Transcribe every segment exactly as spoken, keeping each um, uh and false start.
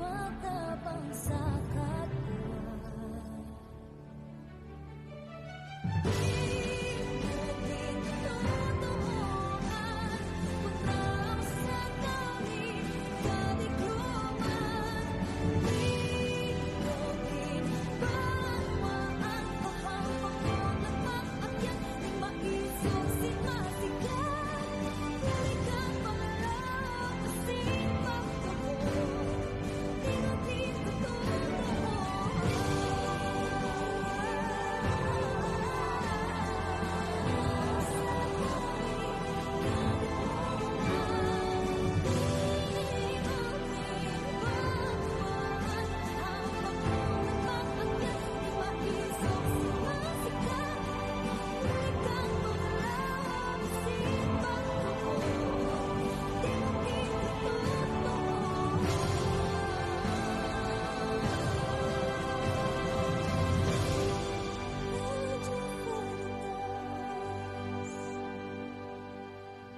Matabang sa katwa. Di naging totoo ang pagkaw sa kami, kadigluman. Di naging banwa ang bahang pagkong nagpaakyat, di maisog si masigat. Balikan mga lakas, di magkabot.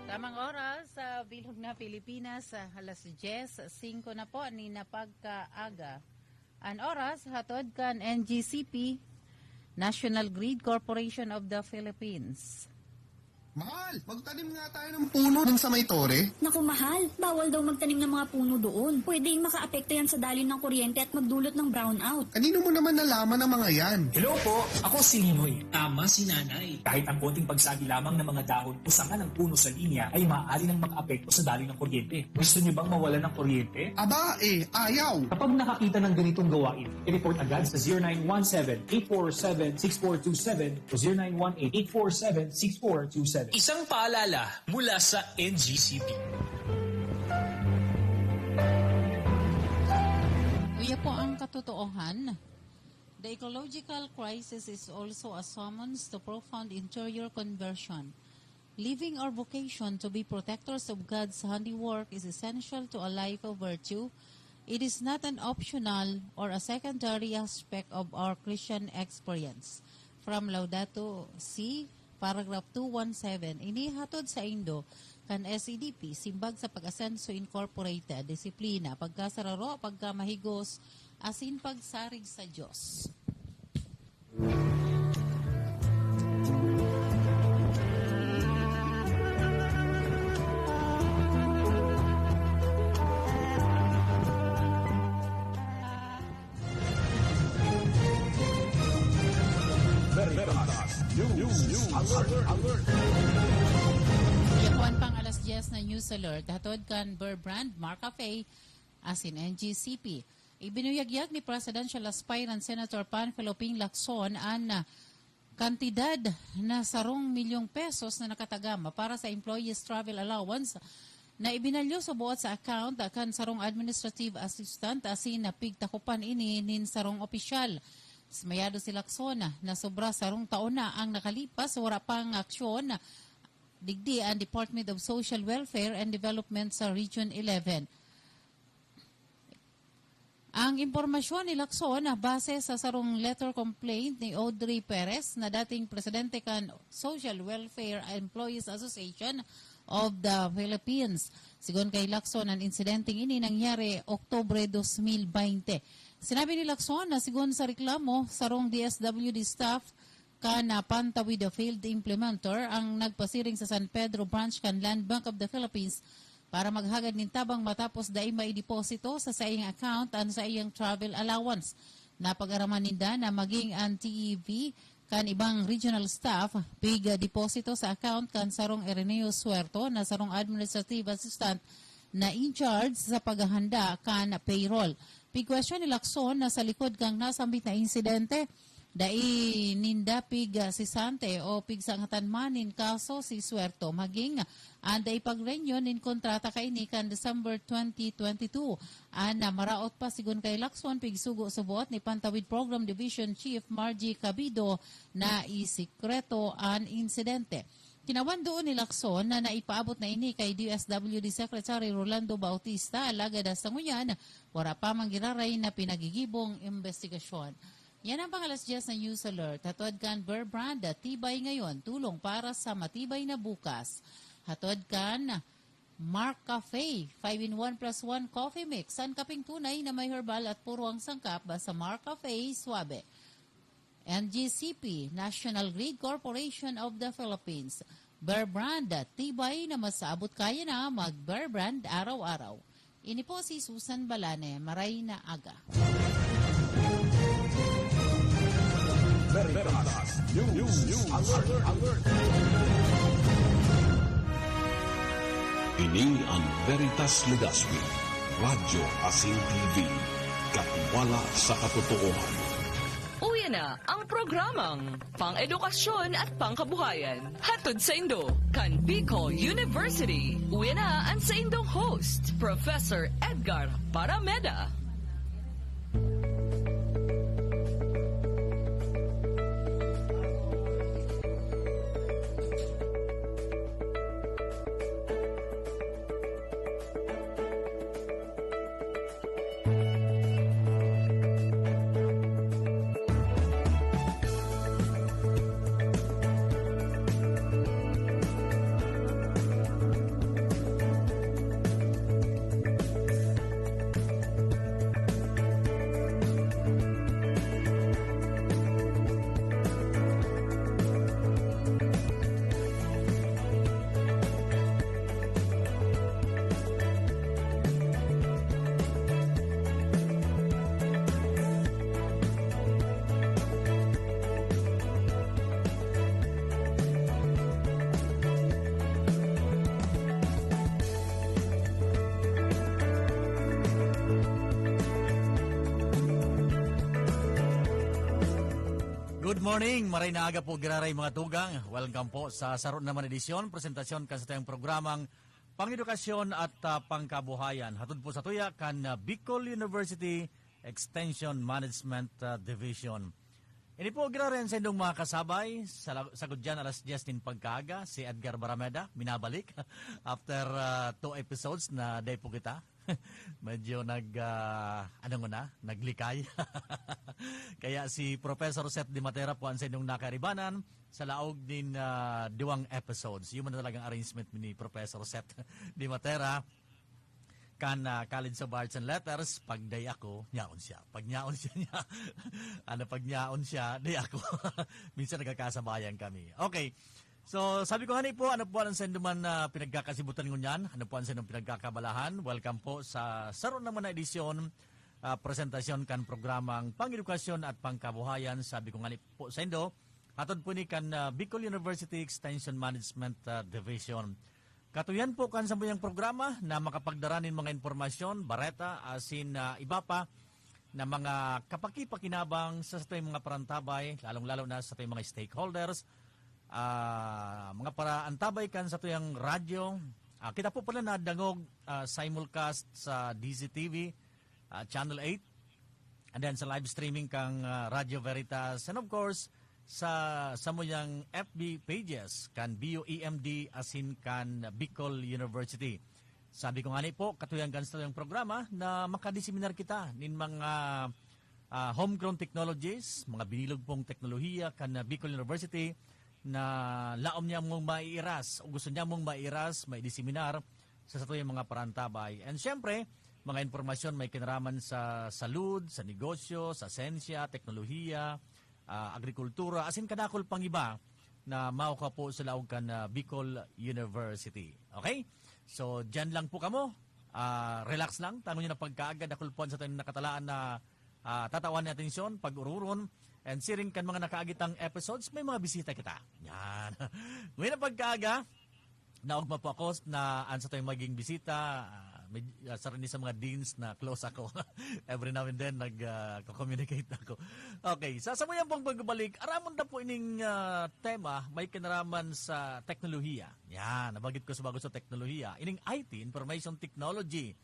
Tamang oras sa bilog na Pilipinas, ah, alas dyes singko na po ni napagkaaga. An oras, hatod kan N G C P, National Grid Corporation of the Philippines. Mahal, magtanim nga tayo ng puno dun sa may tore. Naku, mahal, bawal daw magtanim ng mga puno doon. Pwedeng makaapekto yan sa dali ng kuryente at magdulot ng brownout. Kanino mo naman nalaman ang mga yan? Hello po, ako si Linoy. Tama si Nanay. Kahit ang konting pagsagi lamang ng mga dahon o sanga ng puno sa linya ay maaari nang makaapekto sa daloy ng kuryente. Gusto niyo bang mawalan ng kuryente? Aba, eh, ayaw! Kapag nakakita ng ganitong gawain, i-report agad sa zero nine one seven, eight four seven, six four two seven o zero nine one eight, eight four seven, six four two seven. Isang paalala mula sa N G C P. Uya po ang katotoohan. The ecological crisis is also a summons to profound interior conversion. Living our vocation to be protectors of God's handiwork is essential to a life of virtue. It is not an optional or a secondary aspect of our Christian experience. From Laudato Si, paragraph two one seven, inihatod saindo kan S E D P, Simbag sa Pag-asenso Incorporated, disiplina, pagkasararo, pagkamahigos, asin pagsarig sa Dios. Veritas News Alert. Yakuan pang alas dyes na news alert. Hatod kan Burbrand, Mark Cafe, asin N G C P. Ibinuyagyag ni Presidential Aspirant Senator Panfilo Ping Lacson an, ah, kantidad na sarong milyong pesos na nakatagama para sa employees travel allowance na ibinalyo sa buot sa account kan sarong administrative assistant asin napigtakupan ini nin sarong opisyal. Dismayado si Lacson na sobra sarong taon na ang nakalipas, wala pang aksyon digdi ang Department of Social Welfare and Development sa Region eleven. Ang impormasyon ni Lacson na base sa sarong letter complaint ni Audrey Perez na dating presidente kan Social Welfare Employees Association of the Philippines. Sigon kay Lacson, ang insidenteng ini nangyari Oktubre dos mil baynte. Sinabi ni Lacson na sigon sa reklamo, sarong D S W D staff kan, ah, Pantawid Field Implementer ang nagpasiring sa San Pedro Branch kan Land Bank of the Philippines para maghagad nin tabang matapos dai maideposito sa saiyang account an saiyang travel allowance. Napag-araman ninda na maging an T E V kan ibang regional staff pig-deposito sa account kan sarong Ireneo Suerto na sarong administrative assistant na in charge sa paghahanda kan payroll. Pigkwestiyon ni Lacson na sa likod kan nasambit na insidente, dai ninda pig-, ah, sesante o pigsangatan man nin kaso si Suerto, maging an dai pag-renew nin kontrata kaini kan December twenty twenty-two. An, ah, maraot pa, sigon kay Lacson, pigsugo sa buot ni Pantawid Program Division Chief Margie Cabido na isikreto an insidente. Kinawan duon ni Lacson na naipaabot na ini kay D S W D Secretary Rolando Bautista, alagad hasta ngunyan, wara pa man giraray na pinagigibong imbestigasyon. Yan ang pang alas dyes na news alert. Hatod kan Bear Brand, tibay ngayon, tulong para sa matibay na bukas. Hatod kan Mark Cafe, five-in-one plus one coffee mix. An kaping tunay na may herbal at puro ang sangkap, basta Mark Cafe, suabe. N G C P, National Grid Corporation of the Philippines. Bear Brand, tibay na mas abot kaya na mag Bear Brand araw-araw. Ini po si Susan Balane, maray na aga. Veritas News Alert. Ini ang Veritas Legazpi, Radyo Asin T V, katiwala sa katotohanan. Uya na ang programang Pang-edukasyon at Pangkabuhayan. Hatod saindo kan Bicol University. Uya na ang saindong host, Professor Edgar Parameda. Good morning! Maray na aga po, giraray mga tugang. Welcome po sa saro naman edisyon, presentasyon kan satuyang programang Pangedukasyon at, ah, Pangkabuhayan. Hatod po satuya kan, ah, Bicol University Extension Management, ah, Division. Ini po, giraray an saindong mga kasabay, sa la-, sagkod diyan, alas dyes nin pagkaaga, si Edgar Barameda, minabalik after, ah, two episodes na dai po kita. Medyo nag, ah, ano na, naglikay. Kaya si Professor Seth Di Matera po an saindong nakairibanan sa laog nin, ah, duwang episodes. Yun man talagang arrangement ni Professor Seth Di Matera kan, ah, College of Arts and Letters. Pag dai ako, nyaon siya. Pag nyaon siya, niya, ano, pag nyaon siya, dai ako. Minsan nagkakasabayan kami. Okay. So, sabi ko, hani po, ano po ang sendo man na pinagkakasibutan ngunyan? Ano po ang sendong pinagkakabalahan? Welcome po sa saro naman na edisyon, ah, presentasyon kan programang Pangedukasyon at Pangkabuhayan. Sabi ko, hani po, sendo, hatod po ni kan, ah, Bicol University Extension Management, ah, Division. Katuyan po kan samuyang programa na makapagdara nin mga impormasyon, bareta, asin, ah, iba pa na mga kapakipakinabang sa satuyang mga parantabay, lalong-lalo na sa satuyang mga stakeholders, ah, mga paraantabay kan satuyang radyo. Ah, kita po pala nadangog, ah, simulcast sa D Z T V, ah, Channel eight. And then sa live streaming kang, ah, Radyo Veritas. And of course, sa samuyang F B pages kan B U E M D asin kan Bicol University. Sabi ko ngani po, katuyan kan satuyang programa na makadiseminar kita nin mga, ah, homegrown technologies, mga binilog pong teknolohiya kan, ah, Bicol University na laom niya mong maiiras o gusto niya mong maiiras, maidiseminar sa satuyang mga parantabay. And siyempre, mga impormasyon may kinaraman sa salud, sa negosyo, sa sensya, teknolohiya, ah, agrikultura, asin kadakul pang iba na makuha po sa laog kan, ah, Bicol University. Okay? So, dyan lang po kamo. Ah, relax lang. Tangon nyo na pagkaaga. Dakul po an satuyang nakatalaan na, ah, tatawan ni atensyon, pag-ururon. And siring kan mga nakaagitang episodes, may mga bisita kita. Yan. Ngayon na pagkaaga, naogma po ako na an satuyang maging bisita, ah, med-, ah, saro ni sa mga deans na close ako. Every now and then, nag, ah, ko-communicate ako. Okay, sa samuyang pong pagbabalik, aramon na po ining, ah, tema, may kinaraman sa teknolohiya. Yan, nabanggit ko sa bago sa teknolohiya. Ining I T, Information Technology.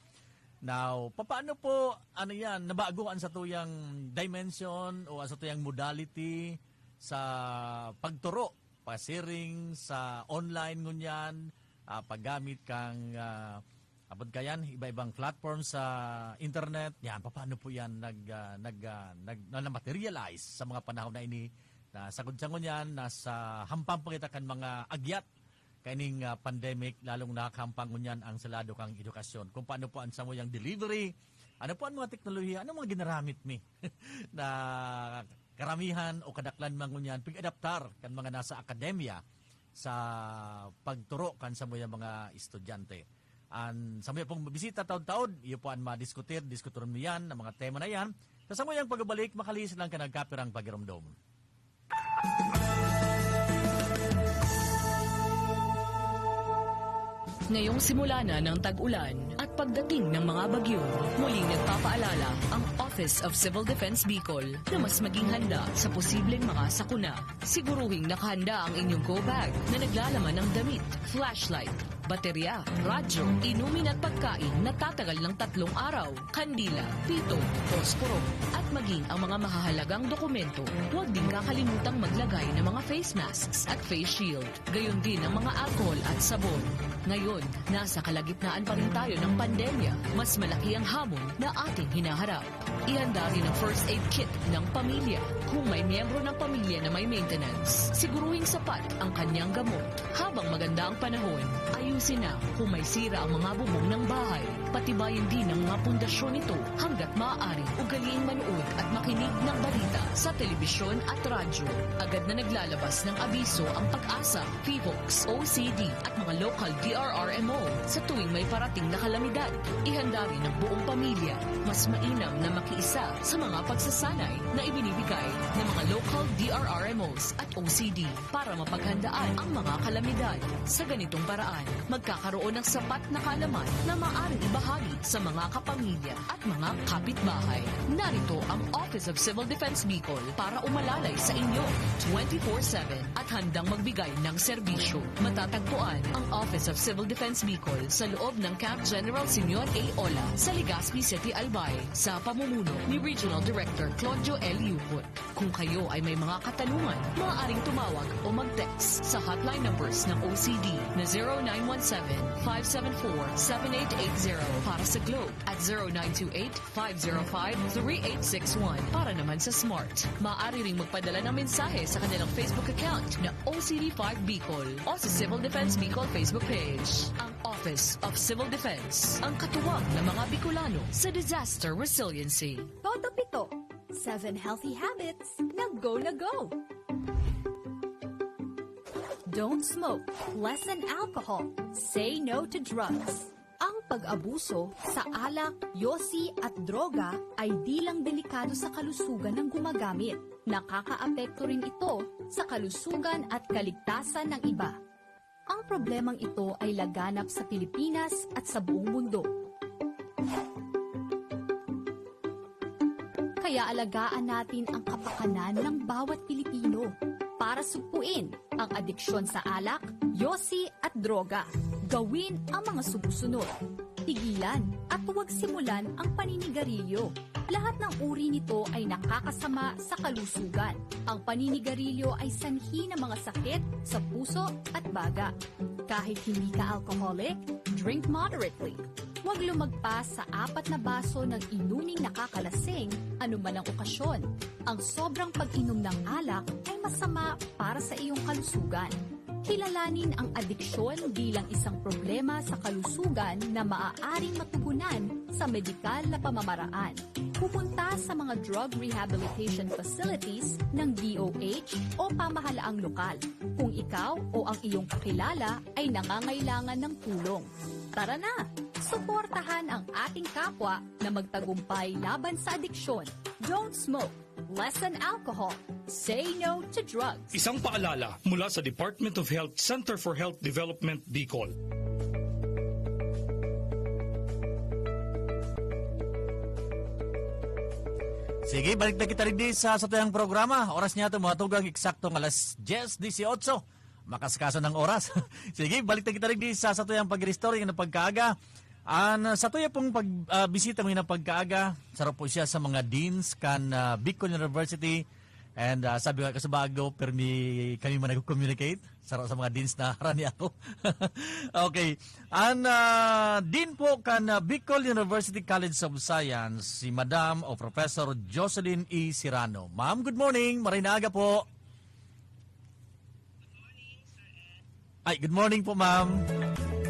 Now, papaano po, ano yan, nabago an satuyang dimension o an satuyang modality sa pagturo pasiring sa online ngunyan, ah, paggamit kang, ah, apod kayan, iba-ibang platform sa internet. Yan, papaano po yan nag, ah, nag, ah, nag, na, na-materialize sa mga panahon na ini na sagkod sa ngunyan, nasa hampang pa kita kan mga agyat kaining, ah, pandemic, lalong nakahampang ngunyan ang sa lado kang edukasyon. Kung paano po ang samuyang delivery, ano po ang mga teknolohiya, ano mga ginaramit mi na karamihan o kadaklan man ngunyan, pig-adaptar kan mga nasa akademya sa pagturo kan samuyang mga estudyante. An samuya pong bisita taod-taod, iyo po an madiskutir, diskuturon mi yan, ang mga tema na yan. Sa samuyang pagbabalik, makalihis lang ka nagkapirang pagiromdom. Ngayong simula na ng tag-ulan at pagdating ng mga bagyo, muling nagpapaalala ang Office of Civil Defense Bicol na mas maging handa sa posibleng mga sakuna. Siguruhing nakahanda ang inyong go bag na naglalaman ng damit, flashlight, baterya, radyo, inumin at pagkain na tatagal ng tatlong araw, kandila, pitong, posporo, at maging ang mga mahahalagang dokumento. Huwag din kakalimutang maglagay ng mga face masks at face shield. Gayon din ang mga alcohol at sabon. Ngayon, nasa kalagitnaan pa rin tayo ng pandemya. Mas malaki ang hamon na ating hinaharap. Ihanda rin ang first aid kit ng pamilya. Kung may miyembro ng pamilya na may maintenance, siguruhing sapat ang kanyang gamot. Habang maganda ang panahon, ayusin na kung may sira ang mga bubong ng bahay. Patibayin din ang mga pundasyon nito hanggat maaari. Ugaliing manood at makinig ng balita sa telebisyon at radyo. Agad na naglalabas ng abiso ang PAGASA, PHIVOLCS, O C D at mga local D R R M O sa tuwing may parating na kalamidad. Ihanda rin ang buong pamilya. Mas mainam na makiisa sa mga pagsasanay na ibinibigay ng mga local D R R M Os at O C D para mapaghandaan ang mga kalamidad. Sa ganitong paraan, magkakaroon ng sapat na kaalaman na maaaring ibahagi sa mga kapamilya at mga kapitbahay. Narito ang Office of Civil Defense Bicol para umalalay sa inyo twenty-four seven at handang magbigay ng serbisyo. Matatagpuan ang Office of Civil Defense Bicol sa loob ng Camp General Simeon A. Ola sa Legazpi City, Albay, sa pamumuno ni Regional Director Claudio L. Yuput. Kung kayo ay may mga katanungan, maaaring tumawag o mag-text sa hotline numbers ng O C D na zero nine one seven, five seven four, seven eight eight zero para sa Globe at zero nine two eight, five zero five, three eight six one para naman sa Smart. Maaari ring magpadala ng mensahe sa kanilang Facebook account na O C D five Bicol o sa Civil Defense Bicol Facebook page. Ang Office of Civil Defense, ang katuwang ng mga Bicolano sa disaster resiliency. Toto Pito, seven healthy habits na go na go. Don't smoke, lessen alcohol, say no to drugs. Ang pag-abuso sa alak, yosi at droga ay di lang delikado sa kalusugan ng gumagamit. Nakakaapekto rin ito sa kalusugan at kaligtasan ng iba. Ang problemang ito ay laganap sa Pilipinas at sa buong mundo. Kaya alagaan natin ang kapakanan ng bawat Pilipino para sugpuin ang adiksyon sa alak, yosi at droga. Gawin ang mga sumusunod. Tigilan at huwag simulan ang paninigarilyo. Lahat ng uri nito ay nakakasama sa kalusugan. Ang paninigarilyo ay sanhi ng mga sakit sa puso at baga. Kahit hindi ka alcoholic, drink moderately. Huwag lumagpas sa apat na baso ng inuming nakakalasing anuman ang okasyon. Ang sobrang pag-inom ng alak ay masama para sa iyong kalusugan. Kilalanin ang adiksyon bilang isang problema sa kalusugan na maaaring matugunan sa medikal na pamamaraan. Pumunta sa mga drug rehabilitation facilities ng D O H o pamahalaang lokal kung ikaw o ang iyong kakilala ay nangangailangan ng tulong. Tara na! Suportahan ang ating kapwa na magtagumpay laban sa adiksyon. Don't smoke. Lessen alcohol. Say no to drugs. Isang paalala mula sa Department of Health, Center for Health Development, Bicol. Sige, balik na kita rin sa satuyang programa. Oras niya ito, mga tugang, eksaktong alas diyes dieciocho. Makasikaso ng oras. Sige, balik na kita rin sa satuyang pag-restore ng pagkaaga. An, ah, satuya pong pag, ah, bisita mo ng pagkaaga, saro po siya sa mga deans kan, ah, Bicol University. And, ah, sabi ko nga, kaso bago, permi kami man nag-communicate. Saro sa mga deans na harani ako. Okay. An, ah, dean po kan, ah, Bicol University College of Science, si Madam o Professor Jocelyn E. Sirano. Ma'am, good morning. Maray na aga po. Ay, good morning po, ma'am.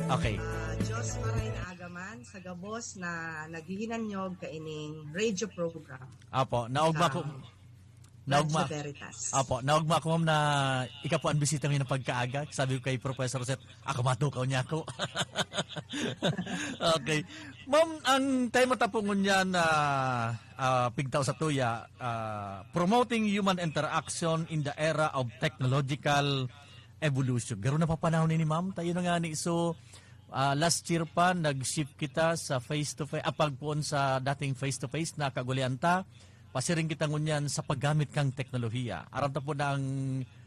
Okay. Ah, Diyos maray na agaman sa gabos na naghihinanyog kaining radio program. Apo, naugma ko. Naugma. Veritas. Apo, naugma ko, ma'am, na ikaw po ang bisita ngayon ng pagkaaga. Sabi ko kay Professor Seth, ako matukaw niya ako. Okay. Ma'am, ang tema ta po ngunyan na ah, pigtaw sa tuya, ah, promoting human interaction in the era of technological evolution. Garo na papanahon ini, ma'am. Tayo na nga ni. So, ah, last year pa, nag-shift kita sa face-to-face, ah, pagpoon sa dating face-to-face na kagulian ta. Pasiring kita ngunyan sa paggamit kang teknolohiya. Aram ta po na ang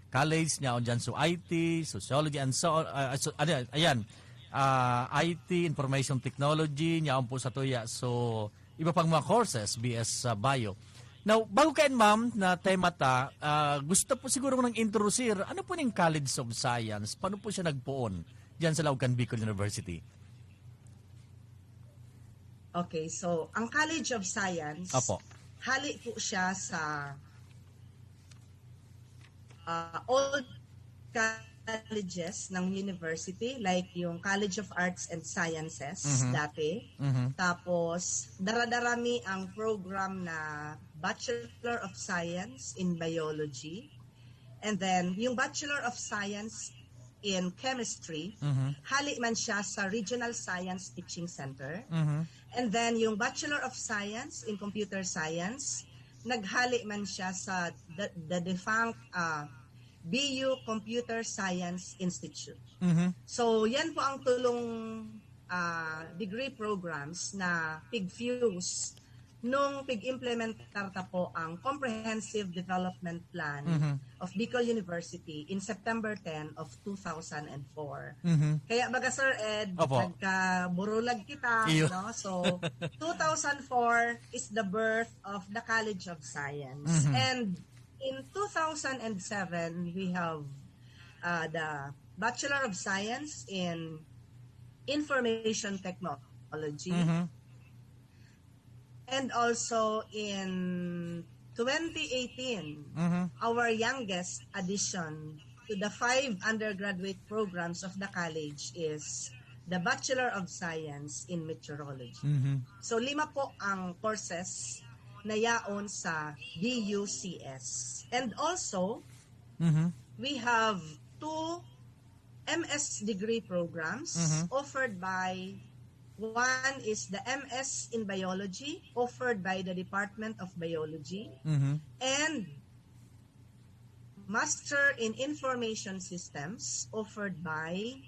college niya, o dyan, so I T, sociology, and so, ah, so, ano, ayan, ah, I T, information technology, niya po sa tuya. So, iba pang mga courses, B S sa bio. Now, bago kayan, ma'am, na tema ta, ah, gusto po siguro nang introducir, ano po ning College of Science? Paano po siya nagpoon diyan sa Laogan Bicol University? Okay, so ang College of Science, Apo. hali po siya sa ah, old colleges ng university, like yung College of Arts and Sciences Mhm. dati. Mhm. Tapos, daradarami ang program na Bachelor of Science in Biology. And then, yung Bachelor of Science in Chemistry, Mhm. hali man siya sa Regional Science Teaching Center. Mhm. And then, yung Bachelor of Science in Computer Science, naghali man siya sa the, the defunct ah, B U Computer Science Institute. Mhm. So, yan po ang tulong ah, degree programs na pig-fuse nung pig-implementar ta po ang Comprehensive Development Plan Mhm. of Bicol University in September ten of two thousand and four. Mhm. Kaya baga, Sir Ed, Opo. nagkaburulag kita, Iyo. no? So, two thousand four is the birth of the College of Science. Mhm. And in two thousand and seven, we have uh, the Bachelor of Science in Information Technology. Mhm. And also in twenty eighteen, Mhm. our youngest addition to the five undergraduate programs of the college is the Bachelor of Science in Meteorology. Mhm. So, lima po ang courses na yaon sa B U C S. And also, Mhm. we have two M S degree programs Mhm. offered by, one is the M S in Biology, offered by the Department of Biology, Mhm. and Master in Information Systems offered by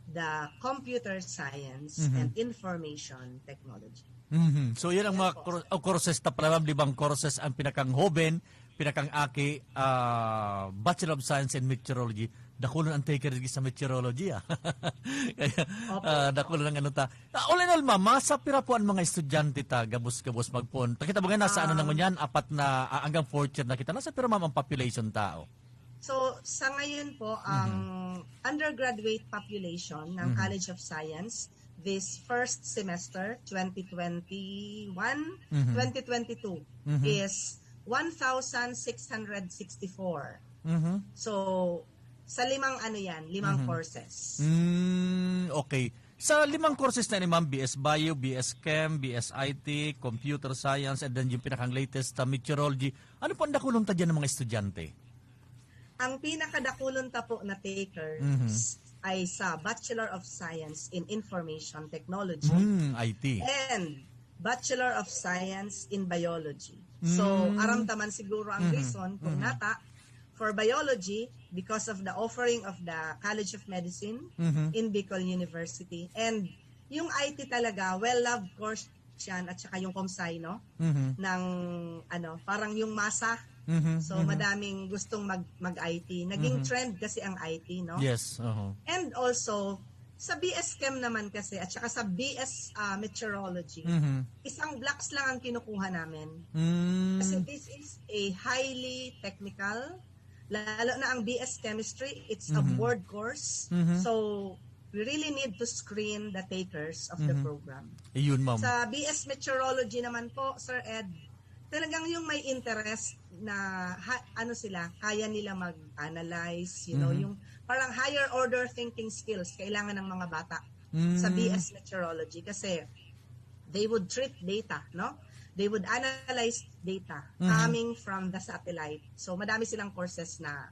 the Computer Science Mhm. and Information Technology. Mhm. So, yan ang Yan mga po. cour- oh, courses ta pala, ma'am. Limang courses ang pinakang hoben, pinakang aki, ah, Bachelor of Science in Meteorology. Dakulon ang taker sa meteorology, ah. Kaya, Opo. ah, dakulon ang ano ta. Ah, all in all, ma'am, masa pira po ang mga estudyante ta, gabos-gabos magpoon. Ta kita ba nga nasa ano na Um, ngunyan, apat na, ah, hanggang fourth year na kita. Nasa pira, ma'am, ang population tao? So, sa ngayon po, ang undergraduate population ng Mhm. College of Science this first semester, twenty twenty-one, Mhm. twenty twenty-two, Mhm. is one thousand six hundred sixty-four. Mhm. So, sa limang ano yan, limang Mhm. courses. Mm, okay. Sa limang courses na ni ma'am, B S Bio, B S Chem, B S I T, Computer Science, and then yung pinakang latest, uh, Meteorology, ano po ang dakulon ta dyan ng mga estudyante? Ang pinakadakulon ta po na takers Mhm. ay sa Bachelor of Science in Information Technology Hmm, I T. and Bachelor of Science in Biology. So, Mm. aram ta man siguro ang Mhm. reason kung Mhm. nata for biology because of the offering of the College of Medicine Mhm. in Bicol University. And yung I T talaga, well-loved course yan at saka yung ComSci, no? Mhm. Ng, ano, parang yung masa. Mhm. So, Mhm. madaming gustong mag, mag-I T. Naging Mhm. trend kasi ang I T, no? Yes, oho. And also, sa B S Chem naman kasi at saka sa B S ah, Meteorology, Mhm. isang blocks lang ang kinukuha namin. Mm. Kasi this is a highly technical, lalo na ang B S Chemistry, it's a Mhm. board course. Mhm. So, we really need to screen the takers of the Mhm. program. Ayun, ma'am. Sa B S Meteorology naman po, Sir Ed, talagang yung may interest na ha, ano sila, kaya nila mag-analyze, you know, Mhm. yung parang higher order thinking skills kailangan ng mga bata sa Mm. B S Meteorology kasi they would treat data, no? They would analyze data Mhm. coming from the satellite. So madami silang courses na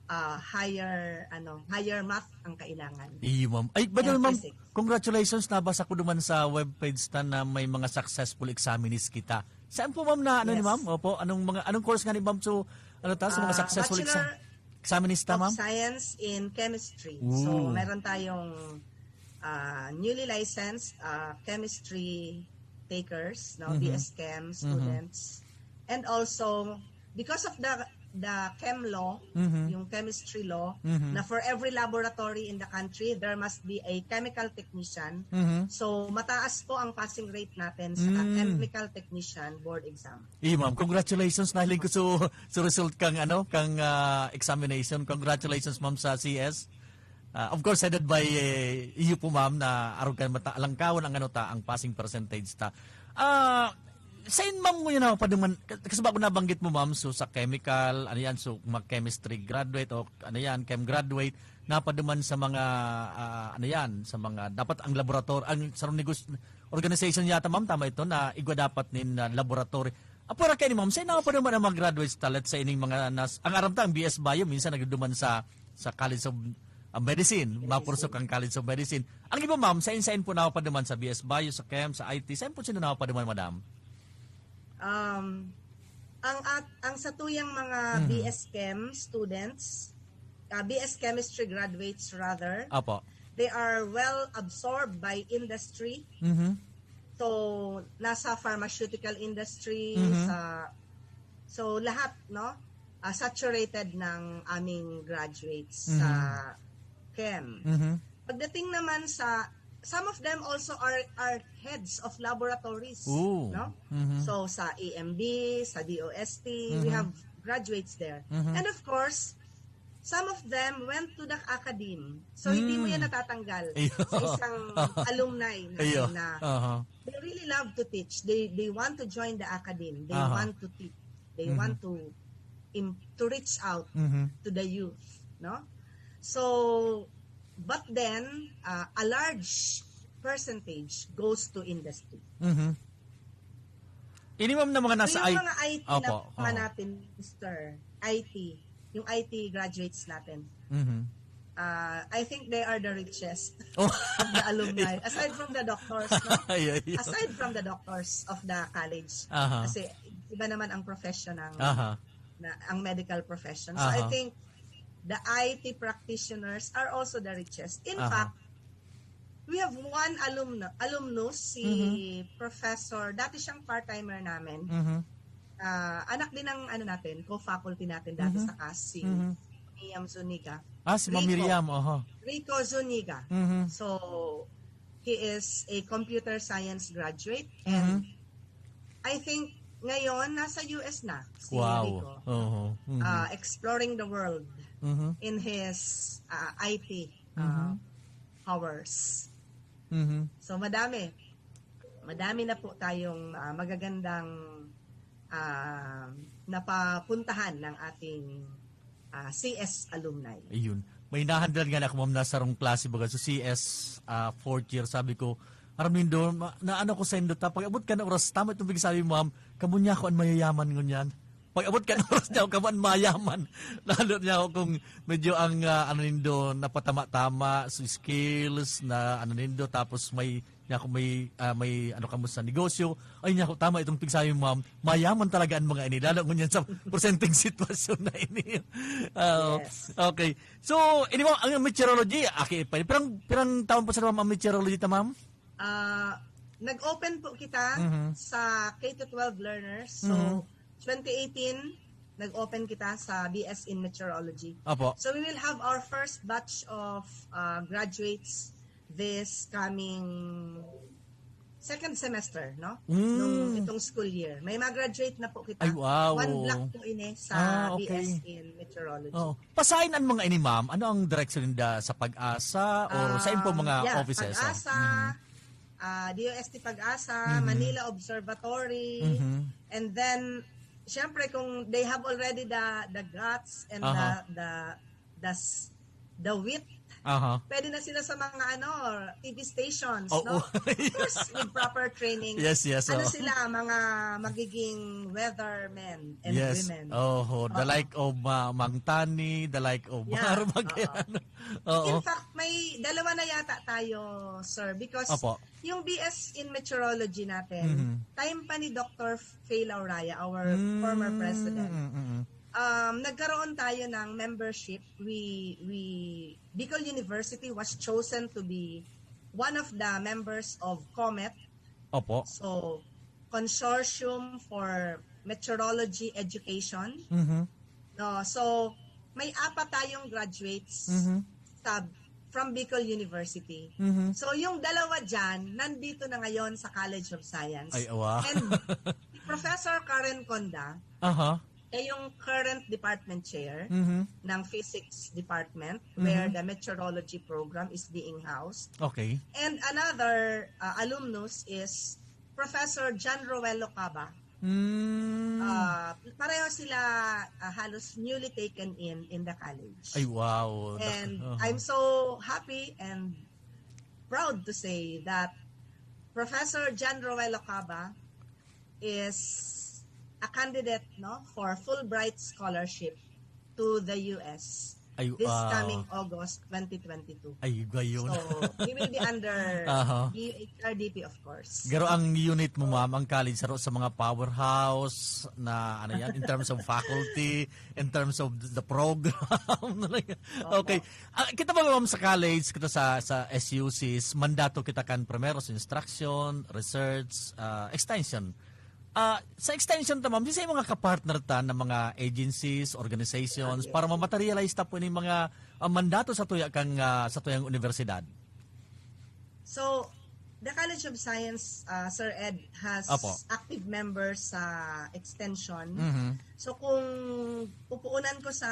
ah, higher ano, higher math ang kailangan. Iyo, ma'am. Ay, by the way, And ma'am, physics. congratulations. Nabasa ko duman sa webpage ta na may mga successful examinees kita. Saan po, ma'am, na ano ni Yes. ma'am? Opo, anong mga anong course nga ni ma'am? So, ano ta, sa mga Ah, successful Bachelor exam examinees ta, of ma'am? Science in Chemistry. So, Ooh. meron tayong ah, newly licensed ah, chemistry takers, no, Mhm. B S Chem Mhm. students. And also, because of the the chem law, Mhm. yung chemistry law, Mhm. na for every laboratory in the country, there must be a chemical technician. Mhm. So, mataas po ang passing rate natin sa Mm. chemical technician board exam. Iyo, ma'am. Congratulations. Nahiling ko so, so result kang, ano, kang ah, examination. Congratulations, ma'am, sa C S. Ah, of course, headed by eh, iyo po, ma'am, na arog kan mata alangkawon ang ano ta, ang passing percentage ta. Ah, sain, ma'am, ngunyan na paduman, kasi bago nabanggit mo, ma'am, so sa chemical, ano yan, so mag-chemistry graduate o ano yan, chem graduate, napaduman sa mga, ah, ano yan, sa mga, dapat ang laboratory, ang sarong negos-, organization yata, ma'am, tama ito, na igwa dapat nin ah, laboratory. Apura kayo ni ma'am, sain na paduman ang mga graduates ta, let's say, ining mga, nas, ang aram ta, ang B S Bio, minsan nagduduman sa, sa College of ah, Medicine, Medicine. Mapursok ang College of Medicine. Ang iba, ma'am, sain-sain po napaduman sa B S Bio, sa chem, sa I T? Sain po sila napaduman, madam? Um, ang at ang satuyang mga Mhm. B S Chem students, ah, B S Chemistry graduates rather, Apo. they are well absorbed by industry. Mhm. So, nasa pharmaceutical industry, Mhm. sa so lahat, no? Ah, saturated ng aming graduates Mhm. sa chem. Mhm. Pagdating naman sa, some of them also are are heads of laboratories, Ooh. no? Mhm. So sa E M B, sa D O S T, we Mhm. have graduates there. Mhm. And of course, some of them went to the academe. So hindi mo yan Mm. natatanggal Iyo. sa isang alumni natin Iyo. na Aha. they really love to teach. They they want to join the academe. They Aha. want to teach. They Mhm. want to im- to reach out Mhm. to the youth, no? So, but then, ah, a large percentage goes to industry. Mhm. Ini, ma'am, na mga So, nasa yung I-, mga I T Opo, naman oo. natin, sir, I T, yung I T graduates natin, Mhm. ah, I think they are the richest Oh. of the alumni. Aside from the doctors, no? Ay, ay, ay. Aside from the doctors of the college. Aha. Kasi iba naman ang profession ng Aha. na, ang medical profession. So, I Aha. think the I T practitioners are also the richest. In Aha. fact, we have one alumna, alumnus, si Mhm. Professor, dati siyang part-timer namin. Mhm. Ah, anak din ng ano natin, co-faculty natin dati Mhm. sa CAS, si Mhm. Miriam Zuniga. Ah, si Ma'am Rico. Miriam, oho. Rico Zuniga. Mhm. So, he is a computer science graduate and Mhm. I think ngayon nasa U S na si Wow. Rico. Oho. Mhm. Ah, exploring the world Mhm. in his ah, I T ah, Mhm. hours. Mhm. So madami. Madami na po tayong ah, magagandang ah, napapuntahan ng ating ah, C S alumni. Ayun. May nahandal nga na ako, ma'am, na sarong klase baga sa C S ah, fourth year. Sabi ko, "Armindo, ma- naano ko sa indo ta? Pag-abot ka na oras, tama itong pagsabi mo, ma'am, kamo niya ako ang mayayaman ngunyan." Pag-abot ka na oras niya, kamo ang mayaman. Lalo niya ako kung medyo ang ah, ano nindo, napatama-tama, so skills na ano nindo, tapos may niya ako may ah, may ano kamo sa negosyo. Ay niya ako, tama itong pagsabi mo, ma'am. Mayaman talaga ang mga ini, lalo ngunyan sa presenteng sitwasyon na ini. Ah, Yes. Okay. So, ini mo, ang meteorology, aki pa. Pirang pirang taon pa sa ma'am ang meteorology ta, ma'am? Ah, nag-open po kita Mhm. sa K to twelve learners. So, Mhm. twenty eighteen, nag-open kita sa B S in Meteorology. Apo. So, we will have our first batch of ah, graduates this coming second semester, no? Mm. Nung itong school year. May mag-graduate na po kita. Ay, wow. One block po ini sa Ah, okay. B S in Meteorology. Oh. Pasain ang mga ini, ma'am? Ano ang direksyon ninda sa PAGASA or Ah, sa po mga yeah, offices? PAGASA, Mhm. ah, D O S T PAGASA, Mhm. Manila Observatory, Mhm. and then, syempre, kung they have already the the guts and Aha. the the the s- the wit. Aha. Pwede na sila sa mga ano, T V stations, Oo. No? Of course, with proper training. Yes, yes, Ano oo. Sila, mga magiging weathermen and Yes. women. Oh, the Oo. like of uh, Mang Tani, the like of Yeah, Armageddon. Oo. In fact, may dalawa na yata tayo, sir, because Opo. Yung B S in meteorology natin, Mhm. time pa ni Doctor Faye Lauraya, our Mm, former president, mm, mm, mm. um, nagkaroon tayo ng membership. We, we, Bicol University was chosen to be one of the members of COMET. Opo. So, Consortium for Meteorology Education. Mhm. No, so may apat tayong graduates Mhm. sa from Bicol University. Mhm. So yung dalawa diyan nandito na ngayon sa College of Science. Ay, awa. And si Professor Karen Conda, Aha. Siya yung current department chair Mhm. ng physics department Mhm. where the meteorology program is being housed. Okay. And another uh, alumnus is Professor John Roel Locaba. Mm. Uh, pareho sila uh, halos newly taken in in the college. Ay, wow. And Nak- aha. I'm so happy and proud to say that Professor John Roel Locaba is a candidate, no, for Fulbright scholarship to the U S Ay, this ah, coming August twenty twenty-two. Ay, gayon. So, he will be under Aha. E H R D P, of course. Pero ang unit mo, ma'am, ang college, saro sa mga powerhouse na, ano yan, in terms of faculty, in terms of the program. Okay. Ah, kita ba, ma'am, sa college, kita sa, sa S U Cs, mandato kita kan primero sa instruction, research, ah, extension. Ah, sa extension ta, ma'am, sa mga kapartner ta na mga agencies, organizations, Yes. para ma-materialize ta po yung mga ah, mandato sa tuya kang ah, sa tuyang universidad. So, the College of Science, uh, Sir Ed, has Apo. active members sa extension. Mhm. So, kung pupuunan ko sa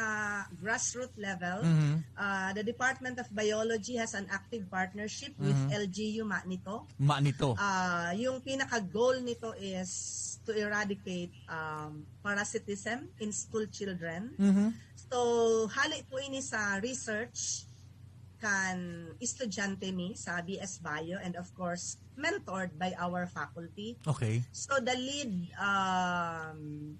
grassroots level, Mhm. uh, the Department of Biology has an active partnership with Mhm. L G U Manito. Manito. Ah, yung pinaka-goal nito is to eradicate um, parasitism in school children. Mhm. So, hali po ini sa research kan estudyante mi sa B S Bio and of course, mentored by our faculty. Okay. So, the lead um,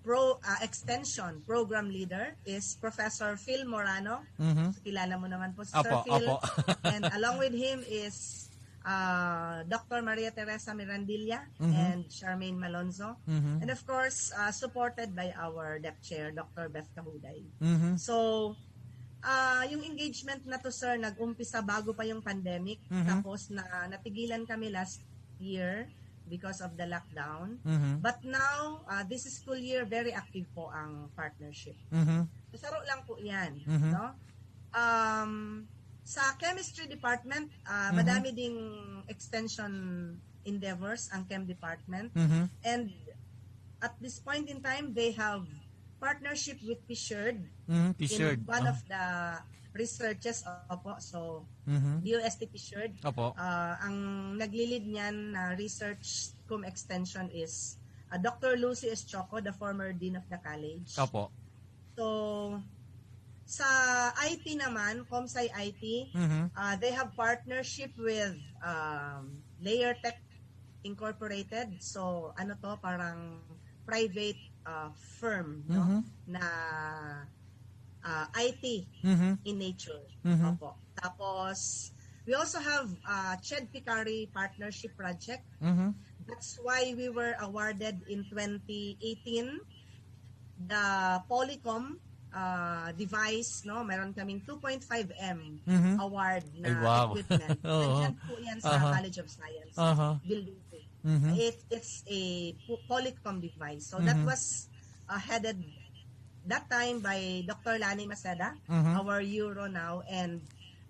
pro uh, extension program leader is Professor Phil Morano. Mhm. Kilala mo naman po si Apo, Sir Phil. apo. And along with him is uh, Doctor Maria Teresa Mirandilla Mhm. and Charmaine Malonzo. Mhm. And of course, uh, supported by our Dep Chair, Doctor Beth Kahuday. Mhm. So, ah yung engagement na to, sir, nag-umpisa bago pa yung pandemic. Mhm. Tapos na natigilan kami last year because of the lockdown. Mhm. But now, uh, this school year, very active po ang partnership. Mhm. Saro lang po yan. Mhm. No? Um, sa chemistry department, uh, Mhm. madami ding extension endeavors ang chem department. Mhm. And at this point in time, they have partnership with Pishard Mhm. in T-shirt. one Ah. of the researches. Opo, so Mhm. D O S T Pishard. Opo. Ah, ang naglilid niyan na research cum extension is uh, Doctor Lucy Eschocco, the former dean of the college. Opo. So, sa I T naman, ComSci I T, Mhm. uh, they have partnership with um, Layer Tech Incorporated. So, ano to, parang private uh, firm, no? Mhm. Na uh, I T Mhm. in nature. Mhm. Opo. Tapos, we also have uh, Ched Picari Partnership Project. Mhm. That's why we were awarded in twenty eighteen the Polycom uh, device, no? Meron kaming two point five M Mhm. award na Ay, wow. equipment. Oo. Nandyan po yan sa Aha. College of Science Aha. building two. Mhm. It, it's a po- Polycom device. So that Mhm. was uh, headed that time by Doctor Lani Maceda, Mhm. our Euro now, and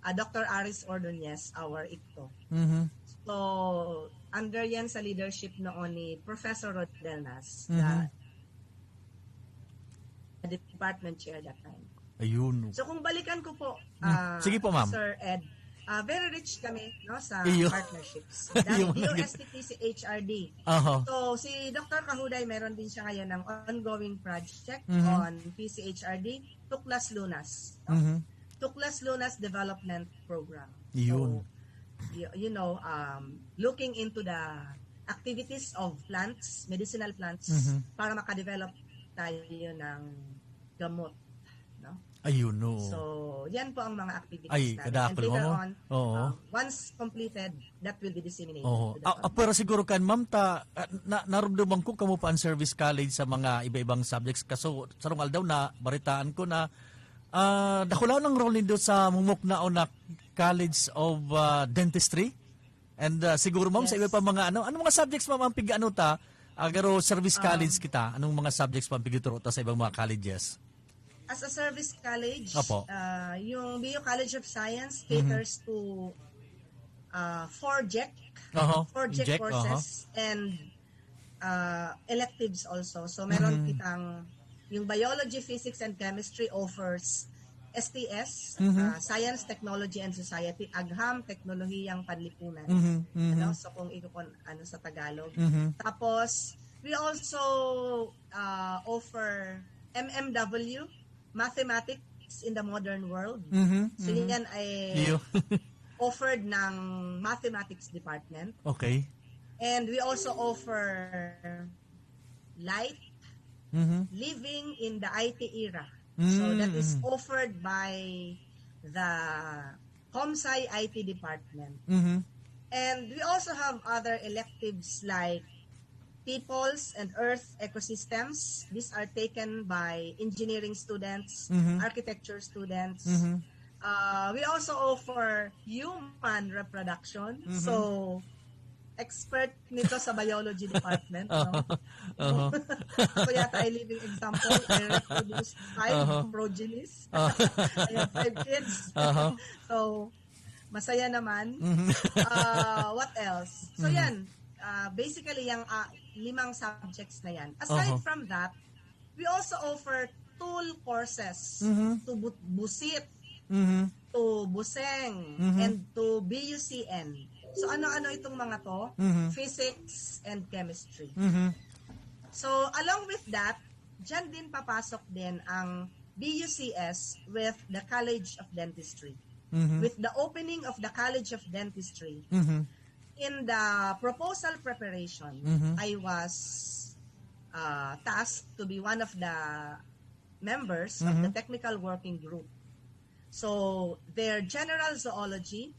uh, Doctor Aris Ordonez, our ICTO. Mhm. So, under yan sa leadership noon ni Professor Rodel Nas, Mhm. the, the department chair that time. Ayun. So, kung balikan ko po, Hmm. ah, Sige po, ma'am. Sir Ed, ah, very rich kami, no, sa Iyo. Partnerships. Iyo. Dahil D O S T P C H R D. Aha. So, si Doctor Kahuday, meron din siya ngayon ng ongoing project Mhm. on P C H R D, Tuklas Lunas. No? Mhm. Tuklas Lunas Development Program. Yun. So, you, you know, um, looking into the activities of plants, medicinal plants, Mhm. para makadevelop tayo ng gamot. No? Ayun, no. So, yan po ang mga activities Ay, namin. kadakol And later mo, no? On, Oo. um, once completed, that will be disseminated Oo. to the Ah, ah, public. Pero siguro kan, ma'am, ta, ah, na, narumduman ko kamo pa ang service college sa mga iba-ibang subjects. Kaso, sarong aldaw na, baritaan ko na ah, dakulaon ang role nindo sa mumuknaon na College of ah, Dentistry. And ah, siguro, ma'am, sa Yes. iba pa mga ano, anong mga subjects, ma'am, ang pig-ano ta? Agaro service Um, college kita. Anong mga subjects pa ang pigtuturo ta sa ibang mga colleges? As a service college, Opo. uh, yung B U College of Science Mhm. caters to uh, four G E C, Oho. four G E C G E C, oho. Courses, and uh, electives also. So meron Mhm. Kitang, yung biology, physics, and chemistry offers S T S, Mhm. uh, Science, Technology, and Society, agham, teknolohiyang panlipunan. Mhm, mhm. Ano? So kung ikukon ano sa Tagalog. Mhm. Tapos, we also uh, offer M M W, Mathematics in the Modern World. Mhm, So mhm. Yan ay Iyo. Offered ng Mathematics Department. Okay. And we also offer light, Mhm. living in the I T era. So that is Mm. offered by the ComSci I T department. Mhm. And we also have other electives like peoples and earth ecosystems. These are taken by engineering students, Mhm. architecture students. Mhm. Uh, we also offer human reproduction. Mhm. So, expert nito sa biology department. No? Aha. Ako yata ay living example. I reproduce five Aha. progenies. Ah. I have five kids. Aha. So, masaya naman. Mhm. Uh, what else? So, Mhm. Yan. Uh, basically, yung uh, limang subjects na yan. Aside Aha. From that, we also offer tool courses Mhm. to bu- busit, Mhm. to buseng, Mhm. and to B U C N. So ano-ano itong mga to? Mhm. Physics and chemistry. Mhm. So along with that, dyan din papasok din ang B U C S with the College of Dentistry. Mhm. With the opening of the College of Dentistry, Mhm. in the proposal preparation, Mhm. I was uh, tasked to be one of the members of the Mhm. technical working group. So, their general zoology,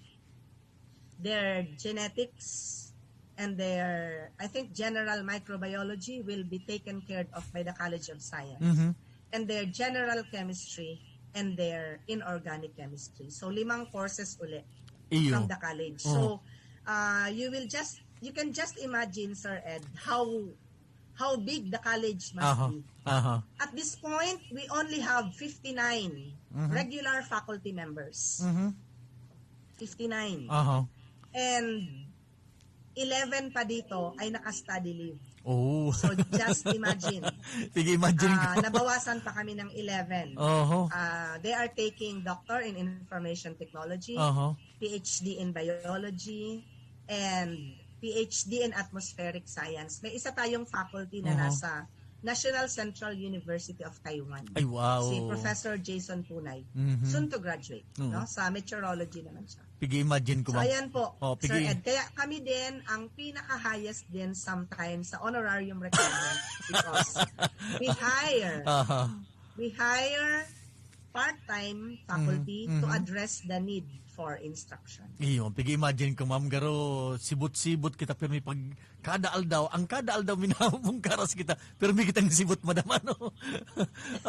their genetics, and their, I think, general microbiology will be taken care of by the College of Science. Mhm. And their general chemistry and their inorganic chemistry. So, limang courses uli Iyo. From the college. So, uh, you will just, you can just imagine, Sir Ed, how how big the college must Aha. Be. Aha. At this point, we only have fifty-nine Mhm. regular faculty members. Mhm. Fifty-nine. Aha. And eleven pa dito ay naka-study leave. Oh. So just imagine. Sige, imagine Ah, ko. Nabawasan pa kami ng eleven. Oho. Ah, they are taking doctor in information technology, Oho. P H D in biology, and P H D in atmospheric science. May isa tayong faculty na Oho. Nasa National Central University of Taiwan. Ay, wow. Si Professor Jason Punay. Mhm. Soon to graduate. Oo. No? Sa meteorology naman siya. Pigi-imagine ko, So, ma'am. Ayan po, Oh, Sir pigi- Ed. Kaya kami din ang pinaka-highest din sometimes sa honorarium requirement because we hire, Aha. we hire part-time faculty Mhm, to mhm. Address the need for instruction. Iyo, pigi-imagine ko, ma'am, garo sibot-sibot kita pirmi pag kada aldaw, ang kada aldaw minamungkaras kita, pirmi kitang sibot, madam, ano?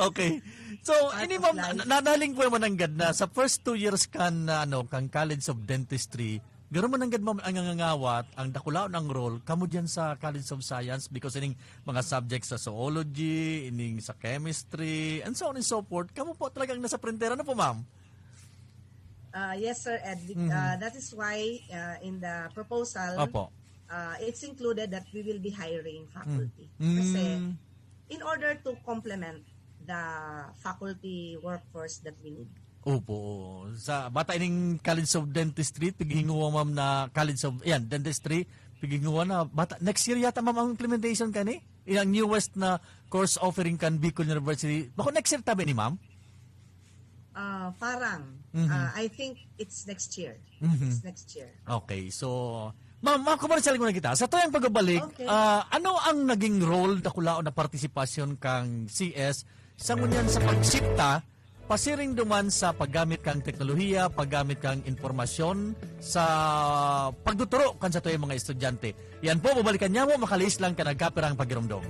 Okay. So, Part ini, of ma'am, life. Na- nanaling po mananggad na sa first two years kan, na, ano, kan College of Dentistry, garo mananggad, ma'am, ang nangangawat, ang dakulaon ang role, kamo diyan sa College of Science, because ining mga subjects sa zoology, ining sa chemistry, and so on and so forth, kamo po talagang nasa printera na po, ma'am? Uh, yes, Sir Ed. Be- Mhm. uh, that is why uh, in the proposal, Opo. uh, it's included that we will be hiring faculty. Mm. Kasi Mm. in order to complement the faculty workforce that we need. Opo. Sa bata ining College of Dentistry, pighinguwa, ma'am, na College of, yan, Dentistry, pighinguwa na bata. Next year yata, ma'am, ang implementation kani? Yung newest na course offering kan Bicol University. Bako next year tabi ni, ma'am? Ah, parang, Mhm. ah, I think it's next year. Mhm. It's next year. Okay, so, ma'am, ma'am, kumarsal muna kita. Sa tuyang pagbabalik, Okay. ah, ano ang naging role, dakulaon na partisipasyon kan C S sa ngunyan sa pagsipta, pasiring duman sa paggamit kan teknolohiya, paggamit kan impormasyon sa pagtuturo kan satuyang mga estudyante? Yan po, babalikan niya mo, makalihis lang kan nagkapirang pagiromdom.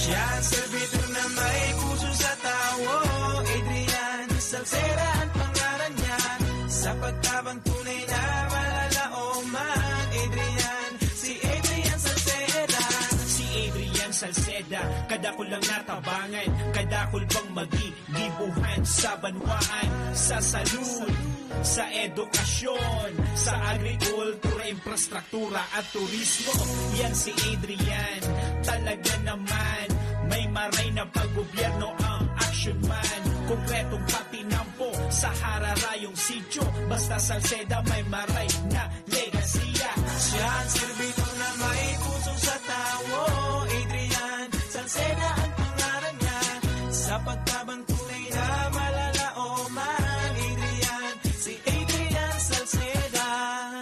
Siya ang servidor na may puso sa tawo, Adrian Salceda ang pangalan niya. Sa pagtabang tunay na malalaoman, Adrian, si Adrian Salceda. Si Adrian Salceda, kadakul lang natabangan, kadakul bang magigibuhan sa banwaan, sa salud, sa edukasyon, sa agrikultura, infrastruktura at turismo. Yan si Adrian, talaga naman, may maray na paggobyerno ang action man. Konkretong patinampo sa hararayong sityo, basta Salceda may maray na legasiya. Siya ang servidor na may puso sa tawo, Adrian Salceda ang pangalan niya. Sa pagtabang tunay na malalaoman, Adrian, si Adrian Salceda.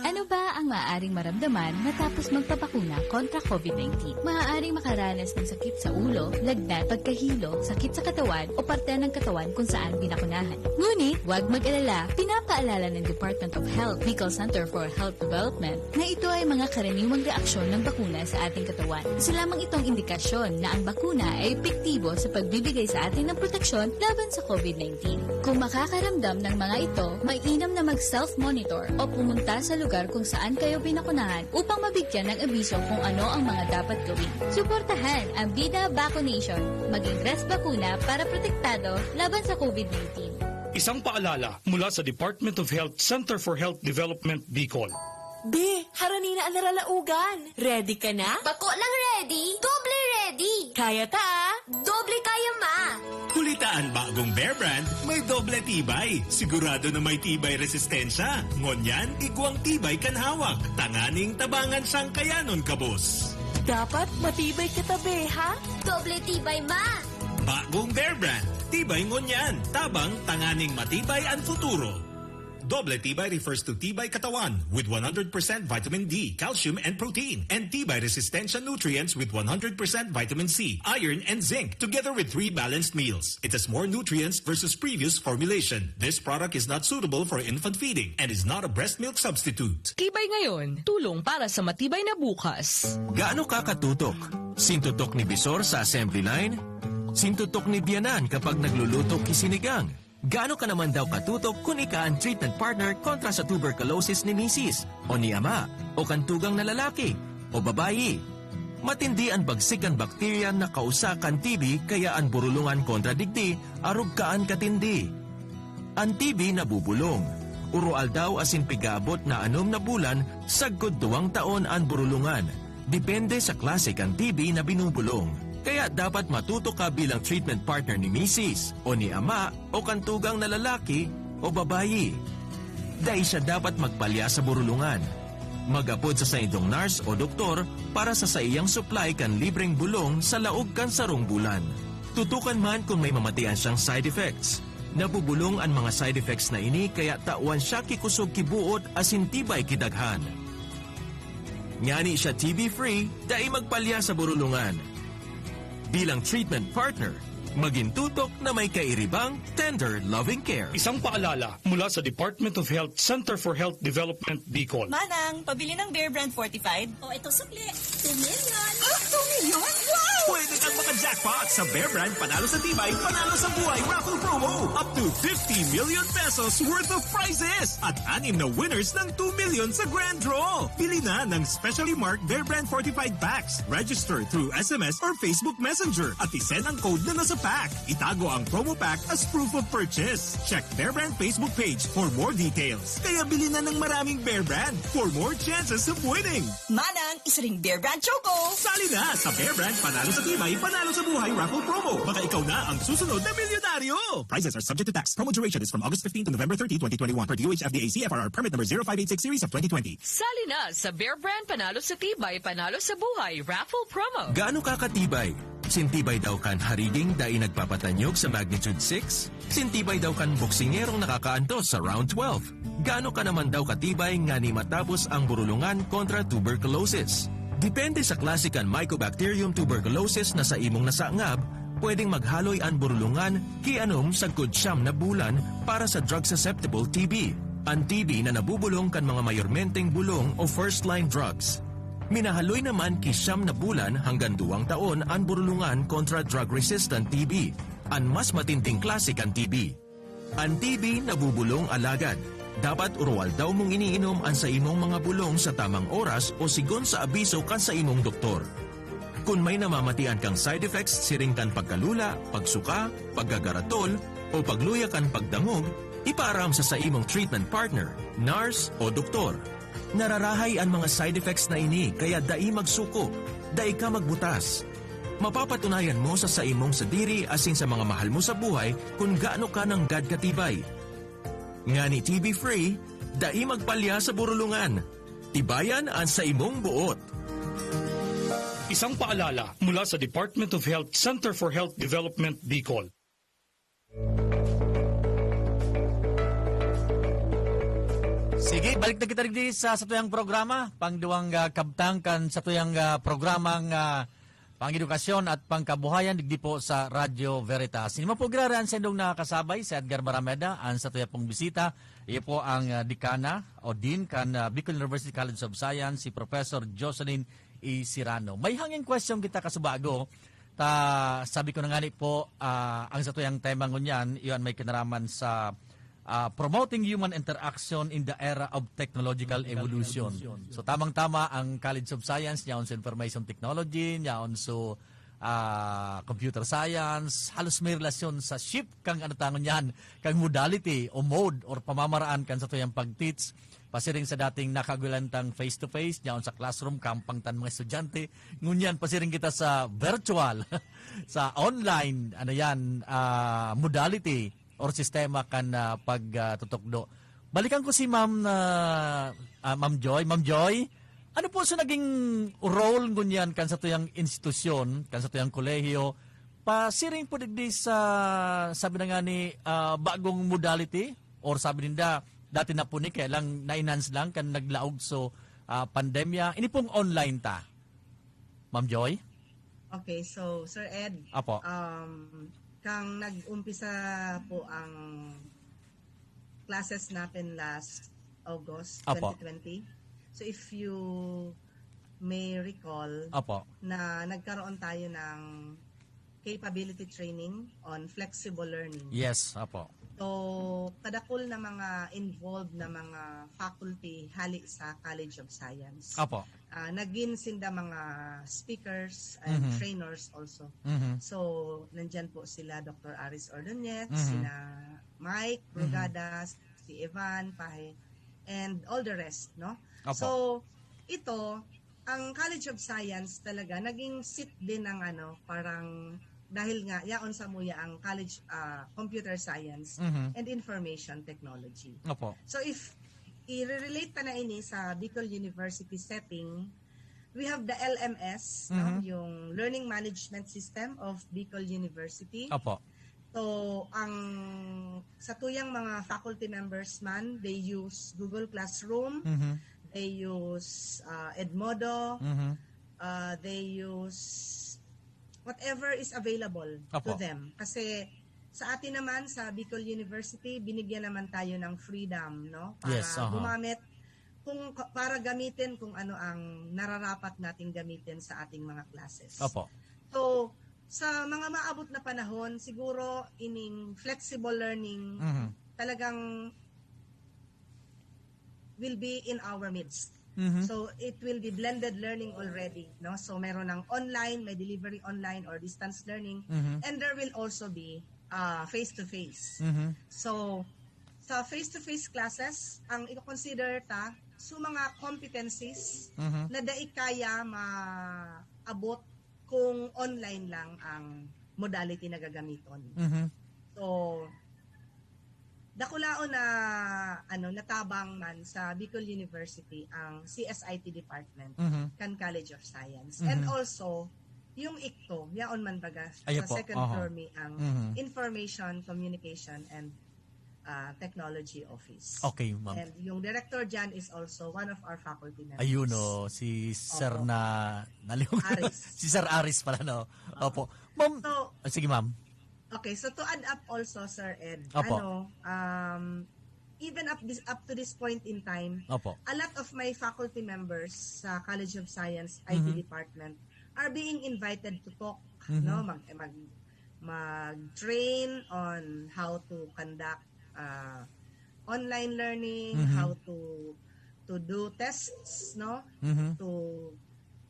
Ano ba ang maaaring maramdaman matapos magpabakuna kontra COVID nineteen? Maaaring makaranas ng sakit sa ulo, lagnat, pagkahilo, sakit sa katawan, o parte ng katawan kung saan binakunahan. Ngunit, huwag mag-alala, pinapaalala ng Department of Health, Bicol Center for Health Development, na ito ay mga karaniwang reaksyon ng bakuna sa ating katawan. Isa lamang itong indikasyon na ang bakuna ay epektibo sa pagbibigay sa atin ng proteksyon laban sa COVID nineteen. Kung makakaramdam ng mga ito, mainam na mag-self-monitor o pumunta sa lugar kung saan kayo binakunahan upang mabigyan ng abiso kung ano ang mga dapat gawin. Suportahan ang Bida Vaccination. Maging res bakuna para protektado laban sa COVID nineteen. Isang paalala mula sa Department of Health, Center for Health Development, Bicol. Be, harani na an naralaogan. Ready ka na? Bako lang ready, doble ready. Kaya ta, ah. Doble kaya, ma. Huli ta an bagong Bear Brand, may doble tibay. Sigurado na may tibay resistensya. Ngunyan, igwang tibay kan hawak. Tanganing tabangan siyang kayanon kabos. Dapat matibay kita, be, ha? Doble tibay, ma. Bagong Bear Brand. Tibay ngunyan. Tabang tanganing matibay an futuro. Doble tibay refers to tibay katawan with one hundred percent vitamin D, calcium, and protein, and tibay resistensya nutrients with one hundred percent vitamin C, iron, and zinc, together with three balanced meals. It has more nutrients versus previous formulation. This product is not suitable for infant feeding and is not a breast milk substitute. Tibay ngayon, tulong para sa matibay na bukas. Gaano ka katutok? Sintutok ni Bisor sa assembly line? Sintutok ni Biyanan kapag nagluluto ki sinigang? Gaano ka naman daw katutok kun ika an treatment partner kontra sa tuberculosis ni misis, o ni ama, o kan tugang na lalaki, o babayi? Matindi an bagsik kan bakterya na kausa kan T B, kaya an burulungan kontra digdi, arog kaan katindi. An T B nabubulong. Uroaldaw asin pig-aabot na anom na bulan, sagkod duwang taon an burulungan. Depende sa klase kan T B na binubulong. Kaya dapat matuto ka bilang treatment partner ni misis, o ni ama, o kan tugang na lalaki o babayi. Dai siya dapat magpalya sa burulungan. Mag-apod sa saindong nurse o doktor para sa saiyang supply kan libreng bulong sa laog kan sarong bulan. Tutukan man kun may mamatian siyang side effects. Nabubulong an mga side effects na ini kaya tawan siya ki kusog ki buot asin tibay ki daghan. Ngani siya T B-free, dai magpalya sa burulungan. Bilang treatment partner, magin tutok na may kairibang, tender, loving care. Isang paalala mula sa Department of Health, Center for Health Development, Bicol. Manang, pabili ng Bear Brand Fortified. O, ito sukli. Two million. Ah, two million? Wow! Pwede kang maka-jackpot sa Bear Brand Panalo sa Tibay, Panalo sa Buhay Raffle Promo. Up to fifty million pesos worth of prizes at anim na winners ng two million sa grand draw. Pili na ng specially marked Bear Brand Fortified Packs. Register through S M S or Facebook Messenger at isend ang code na nasa pack. Itago ang promo pack as proof of purchase. Check Bear Brand Facebook page for more details. Kaya bili na ng maraming Bear Brand for more chances of winning. Manang, isa ring Bear Brand Choco. Sali na sa Bear Brand Panalo Sa Tibay, panalo sa buhay raffle promo. Baka ikaw na ang susunod na milyonaryo. Prizes are subject to tax. Promo duration is from August fifteen to November thirty, twenty twenty-one. Per D O H F D A C F R R permit number zero five eight six series of twenty twenty. Sali na sa Bear Brand Panalo sa Tibay, Panalo sa Buhay raffle promo. Gaano ka katibay? Sintibay daw kan hariging dai nagpapatanyog sa magnitude six? Sintibay daw kan boksingerong nakakaantos sa round twelve? Gaano ka naman daw katibay ngani matapos ang burulungan kontra tuberculosis? Depende sa klase kan Mycobacterium tuberculosis na sa imong nasangab, pwedeng maghaloy an burulungan ki anom sagkod siyam na bulan para sa drug susceptible T B. An T B na nabubulong kan mga mayormenteng bulong o first-line drugs. Minahaloy naman ki siyam na bulan hanggang duwang taon an burulungan kontra drug-resistant T B, an mas matinding klase kan T B. An T B nabubulong, alagad dapat uruwal daw mong iniinom an sa imong mga bulong sa tamang oras o sigon sa abiso kan sa imong doktor. Kun may namamatian kang side effects siring kan pagkalula, pagsuka, paggagaratol, o pagluya kan pagdangog, ipaaram sa sa imong treatment partner, nurse, o doktor. Nararahay an mga side effects na ini, kaya dai magsuko, dai ka magbutas. Mapapatunayan mo sa saimong sadiri asin sa mga mahal mo sa buhay kun gaano ka nanggad katibay. Ngani T B free, dai magpalya sa burulungan. Tibayan an saimong buot. Isang paalala mula sa Department of Health, Center for Health Development, Bicol. Sige, balik na kita digdi sa satuyang programa, pangduwang ah, kabtang kan satuyang ah, programang ah, pang-edukasyon at pangkabuhayan digdi po sa Radyo Veritas. Ini po giraran sa indong nakakasabay, si Edgar Barameda, ang satuya pong bisita. Iyo po ang ah, dekana o dean kan ah, Bicol University College of Science, si Professor Jocelyn E. Sirano. May hanging question kita kasubago. Ta, sabi ko na ngani po, ah, ang satuyang tema ngunyan, iyon may kinaraman sa ah, promoting human interaction in the era of technological evolution. So tamang-tama ang College of Science, yaon sa information technology, yaon sa ah, computer science, halos may relasyon sa shift kang ano tangon yan, kang modality o mode or pamamaraan kan satuyang pag-teach. Pasiring sa dating nakagulan tang face-to-face, yaon sa classroom, kampang tan mga estudyante. Ngunyan, pasiring kita sa virtual, sa online, ano yan, ah, modality or sistema kan ah, pagtutukdo. Balikan ko si Ma'am ah, ah, Ma'am Joy. Ma'am Joy, ano po sa naging role ngunyan kan satuyang institusyon, kan satuyang kolehiyo, pasiring po digdi sa, sabi na nga ni, ah, bagong modality, or sabi ninda, dati na po ni, kaya lang na-enhance lang kan naglaog so ah, pandemya. Ini pong online ta, Ma'am Joy? Okay, so Sir Ed, Apo. um, kang nag-umpisa po ang classes natin last August Apo. twenty twenty. So if you may recall Apo. na nagkaroon tayo ng capability training on flexible learning. Yes, apo. So, kadakol na mga involved na mga faculty hali sa College of Science. Apo. Ah, nagin sinda mga speakers and Mhm. trainers also. Mhm. So, nandyan po sila Doctor Aris Ordonez, Mhm. sina Mike Mhm. Brugadas, si Evan Pahe, and all the rest, no? Apo. So, ito, ang College of Science talaga, naging seat din ng ano, parang, dahil nga, yaon sa muya ang College ah, Computer Science Mhm. and Information Technology. Apo. So, if i-relate ta na ini sa Bicol University setting, we have the L M S, no? Mhm. Yung Learning Management System of Bicol University. Apo. So, ang sa tuyang mga faculty members man, they use Google Classroom, Mhm. they use uh, Edmodo, Mhm. uh, they use whatever is available to Apo. them. Kasi sa atin naman, sa Bicol University, binigyan naman tayo ng freedom, no? Para Yes, aha. gumamit, kung, para gamitin kung ano ang nararapat nating gamitin sa ating mga classes. Apo. So, sa mga maabot na panahon, siguro ining flexible learning, Mhm. talagang will be in our midst. Mhm. So, it will be blended learning already, no? So, meron ng online, may delivery online or distance learning, Mhm. and there will also be uh, face-to-face. Mhm. So, sa face-to-face classes, ang i-consider ta, so mga competencies Mhm. na dai kaya maabot kung online lang ang modality na gagamiton. Mhm. So, dakulaon na, ano, natabang man sa Bicol University ang C S I T department Mhm. kan College of Science. And Mhm. also, yung icto, yaon man baga, Ay, sa opo. second Aha. floor may ang Mhm. Information, Communication, and uh, Technology Office. Okay, ma'am. And yung director dyan is also one of our faculty members. Ayun, oh, si Sir Opo. na... Naliw Aris. Si Sir Aris pala, no? Opo. Ma'am, So, ah, sige, ma'am. Okay, so to add up also, Sir Ed, Opo. ano, um, even up this up to this point in time, Opo. a lot of my faculty members sa College of Science I T Mhm. department are being invited to talk, Mhm. no, mag mag mag-train on how to conduct uh, online learning, Mhm. how to to do tests, no, Mhm. to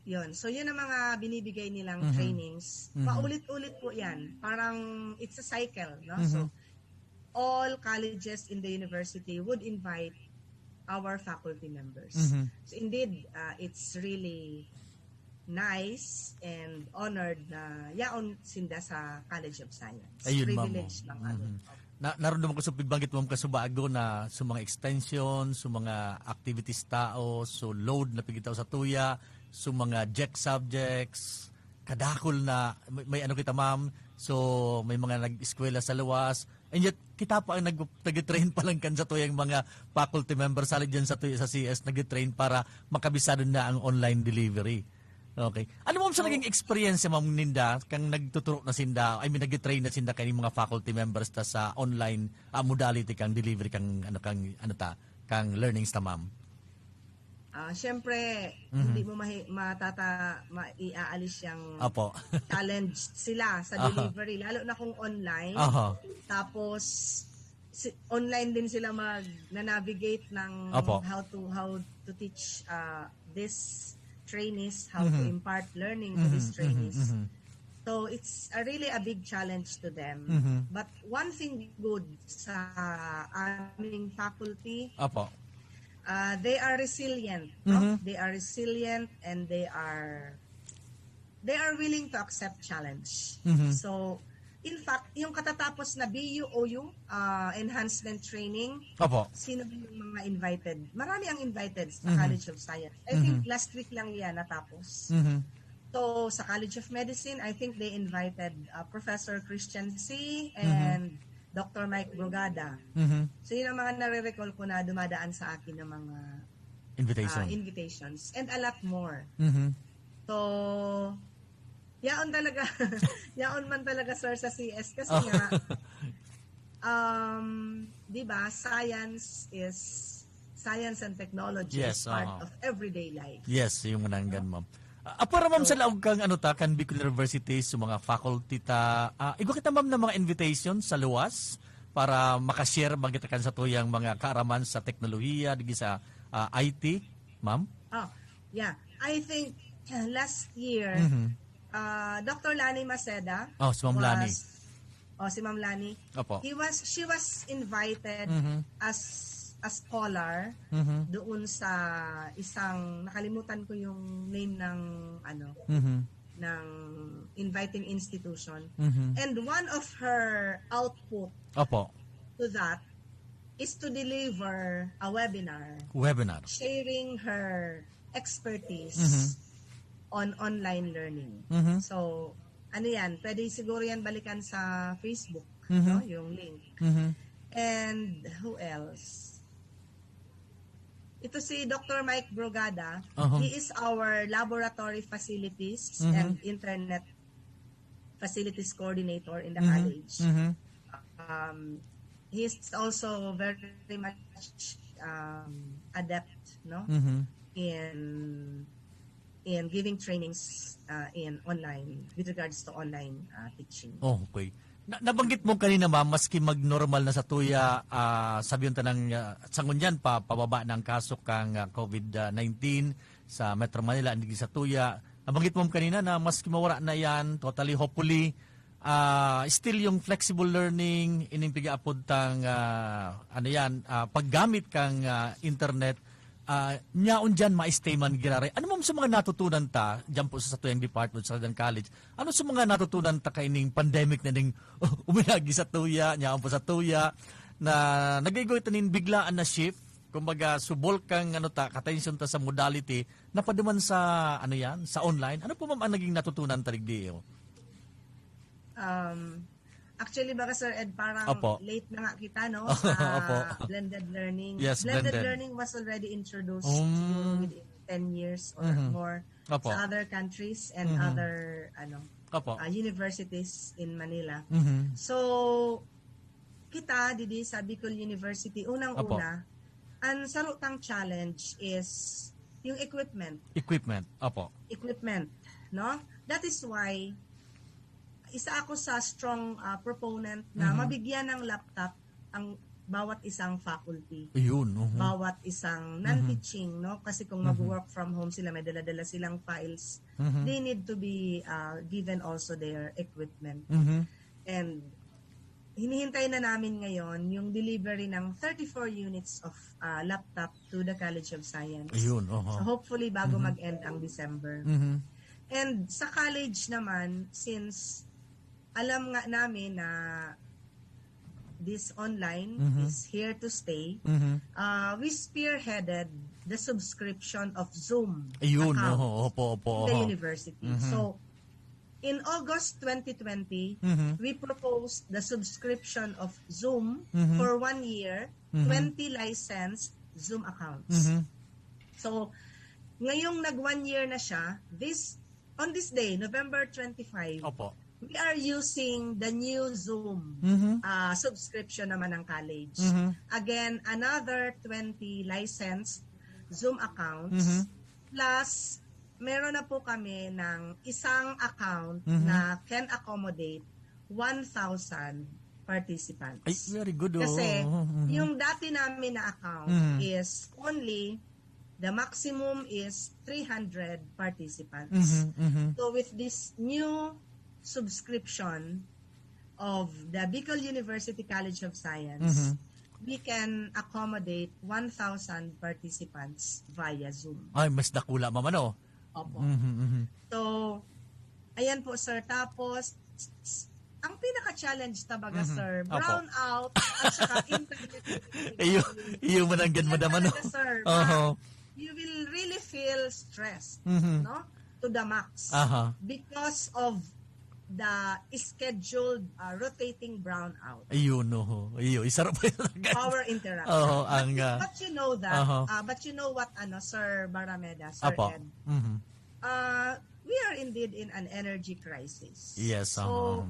yun. So, yun ang mga binibigay nilang Mhm. trainings. Mhm. Paulit-ulit po yan. Parang it's a cycle, no? Mhm. So, all colleges in the university would invite our faculty members. Mhm. So, indeed, uh, it's really nice and honored na yaon sinda sa College of Science. Ayun, ma'am, Privilege oh. lang, ano. Mhm. Na, narumdaman ko sa pagbanggit mo kasubago na sa mga extension, sa mga activities tao, so load na pigitaw sa tuya, sa mga G E C subjects, kadakol na may, may ano kita, ma'am, so may mga nag-eskwela sa luwas, and yet kita pa ang nag nag-train pa lang kan sa tuyang mga faculty members, salit dyan sa tuya sa C S, nag-train para makabisado na ang online delivery. Okay. Ano, ma'am, sa Oo. Naging experience, ma'am, ninda, kang nagtuturo na sinda, I mean, nag-train na sinda kaning mga faculty members ta sa online ah, modality kang delivery kang ano kang ano ta, kang learnings ta, ma'am? Ah, syempre, Mhm. hindi mo mahi- matata maiaalis yung Opo. challenge sila sa Aha. Delivery, lalo na kung online. Aha. Tapos si, online din sila mag na-navigate ng Opo. how to how to teach uh, these trainees, how to Mhm. impart learning to Mhm, these mhm, trainees. mhm. So it's a really a big challenge to them. Mhm. But one thing good sa aming faculty, Opo. uh, they are resilient. No? Mhm. They are resilient and they are they are willing to accept challenge. Mhm. So, in fact, yung katatapos na B U O U, uh, enhancement training, Opo. sino ba yung mga invited? Marami ang invited sa Mhm. College of Science. I Mhm. think last week lang yan natapos. Mhm. So, sa College of Medicine, I think they invited uh, Professor Christian C and Doctor Mike Brugada. Mhm. So, yun ang mga nare-recall ko na dumadaan sa akin ng mga Invitation. uh, invitations and a lot more. Mhm. So, yaon talaga, yaon man talaga, sir, sa C S kasi Oh. nga, um, di ba, science is, science and technology Yes, is part oo. of everyday life. Yes, yung nangan, ma'am. Ah, para, ma'am, So, sa laog kang ano ta, kan Bicol University, sa mga faculty ta, ah, igwa kita, ma'am, na mga invitation sa luwas para makashare magitakan sa tuyang mga kaaraman sa teknolohiya, digi sa ah, I T, ma'am? Oh, yeah. I think uh, last year, Mhm. uh, Doctor Lani Maceda Oh, si Ma'am Lani. was, oh, si Ma'am Lani, Opo. he was, she was invited Mhm. as a scholar Mhm. doon sa isang, nakalimutan ko yung name ng, ano, Mhm. ng inviting institution. Mhm. And one of her output Opo. to that is to deliver a webinar Webinar. sharing her expertise Mhm. on online learning. Mhm. So, ano yan? Pwede siguro yan balikan sa Facebook, Mhm. no? Yung link. Mhm. And who else? Ito si Doctor Mike Brugada. Aha. He is our laboratory facilities Mhm. and internet facilities coordinator in the Mhm. college. Mhm. Um, he's also very much um, adept, no? Mhm. In in giving trainings uh, in online with regards to online uh, teaching. Oh, okay. Na, nabanggit mo kanina, ma'am, maski mag-normal na sa tuya, ah, sabiyon tanang uh, sa ngunyan pa pababa na ang kaso kang ah, COVID nineteen sa Metro Manila, hindi sa tuya. Nabanggit mo kanina na maski mawara na yan, totally, hopefully, ah, still yung flexible learning, ining pigaapod tang, ah, ano yan, ah, paggamit kang ah, internet, ah, nyaon diyan ma-stay man giraray. Ano man sa mga natutunan ta diyan po sa satuyang department sa Ladan College? Ano sa mga natutunan ta kaining pandemic na ning uminagi sa tuya, nyaon po sa tuya, na nagaigoy ta nin biglaan na shift, kumbaga subol kang ano ta, katensyon ta sa modality, napaduman sa ano yan, sa online. Ano po ma'am ang naging natutunan ta digdi? Um, actually, baka Sir Ed, parang Opo. late na nga kita, no? Opo. Sa blended learning. Yes, blended blended. learning was already introduced Um. siguro within ten years or Mhm. more Opo. sa other countries and Mhm. other ano Opo. uh, universities in Manila. Mhm. So, kita didi sa Bicol University, unang-una, ang sarutang challenge is yung equipment. Equipment. Opo. Equipment, no? That is why isa ako sa strong uh, proponent na Mhm. mabigyan ng laptop ang bawat isang faculty, Ayun. Mhm. bawat isang non-teaching, no? Kasi kung Mhm. mag-work from home sila, may dala-dala silang files, Mhm. they need to be uh, given also their equipment. Mhm. And hinihintay na namin ngayon yung delivery ng thirty-four units of uh, laptop to the College of Science. Ayun. Oho. So hopefully bago Mhm. mag-end ang December. Mhm. And sa college naman, since alam nga namin na this online Mhm. is here to stay, Mhm. uh, we spearheaded the subscription of Zoom Ayun. accounts Oho. Opo, opo. in the Oho. university. Mhm. So, in August twenty twenty, Mhm. we proposed the subscription of Zoom Mhm. for one year, Mhm. twenty licensed Zoom accounts. Mhm. So, ngayong nag one year na siya, this on this day, November twenty-five, Opo. we are using the new Zoom Mhm. uh, subscription naman ng college. Mhm. Again, another twenty licensed Zoom accounts. Mhm. Plus, meron na po kami ng isang account Mhm. na can accommodate one thousand participants. Ay, very good. Oh. Kasi Mhm. yung dati namin na account Mhm. is only, the maximum is three hundred participants. Mhm, mhm. So with this new subscription of the Bicol University College of Science, Mhm. we can accommodate one thousand participants via Zoom. Ay, mas dakula, ma'am, ano? Opo. Mhm, mhm. So, ayan po, sir. Tapos, s- s- ang pinaka-challenge talaga, Mhm. sir, Opo. brownout at saka internet. Iyo, iyo man ang gan, Yan madam, ano? talaga, sir. Oho. You will really feel stressed, Mhm. no? To the max. Aha. Because of the scheduled uh, rotating brownout. Ayun, oho. Iyo, isa ra pa yun. Power interruption. Oho, But- ang, uh, but you know that, oho. uh, but you know what, ano, Sir Barameda, Sir Apo. Ed? Mhm. Uh, we are indeed in an energy crisis. Yes, So, oho.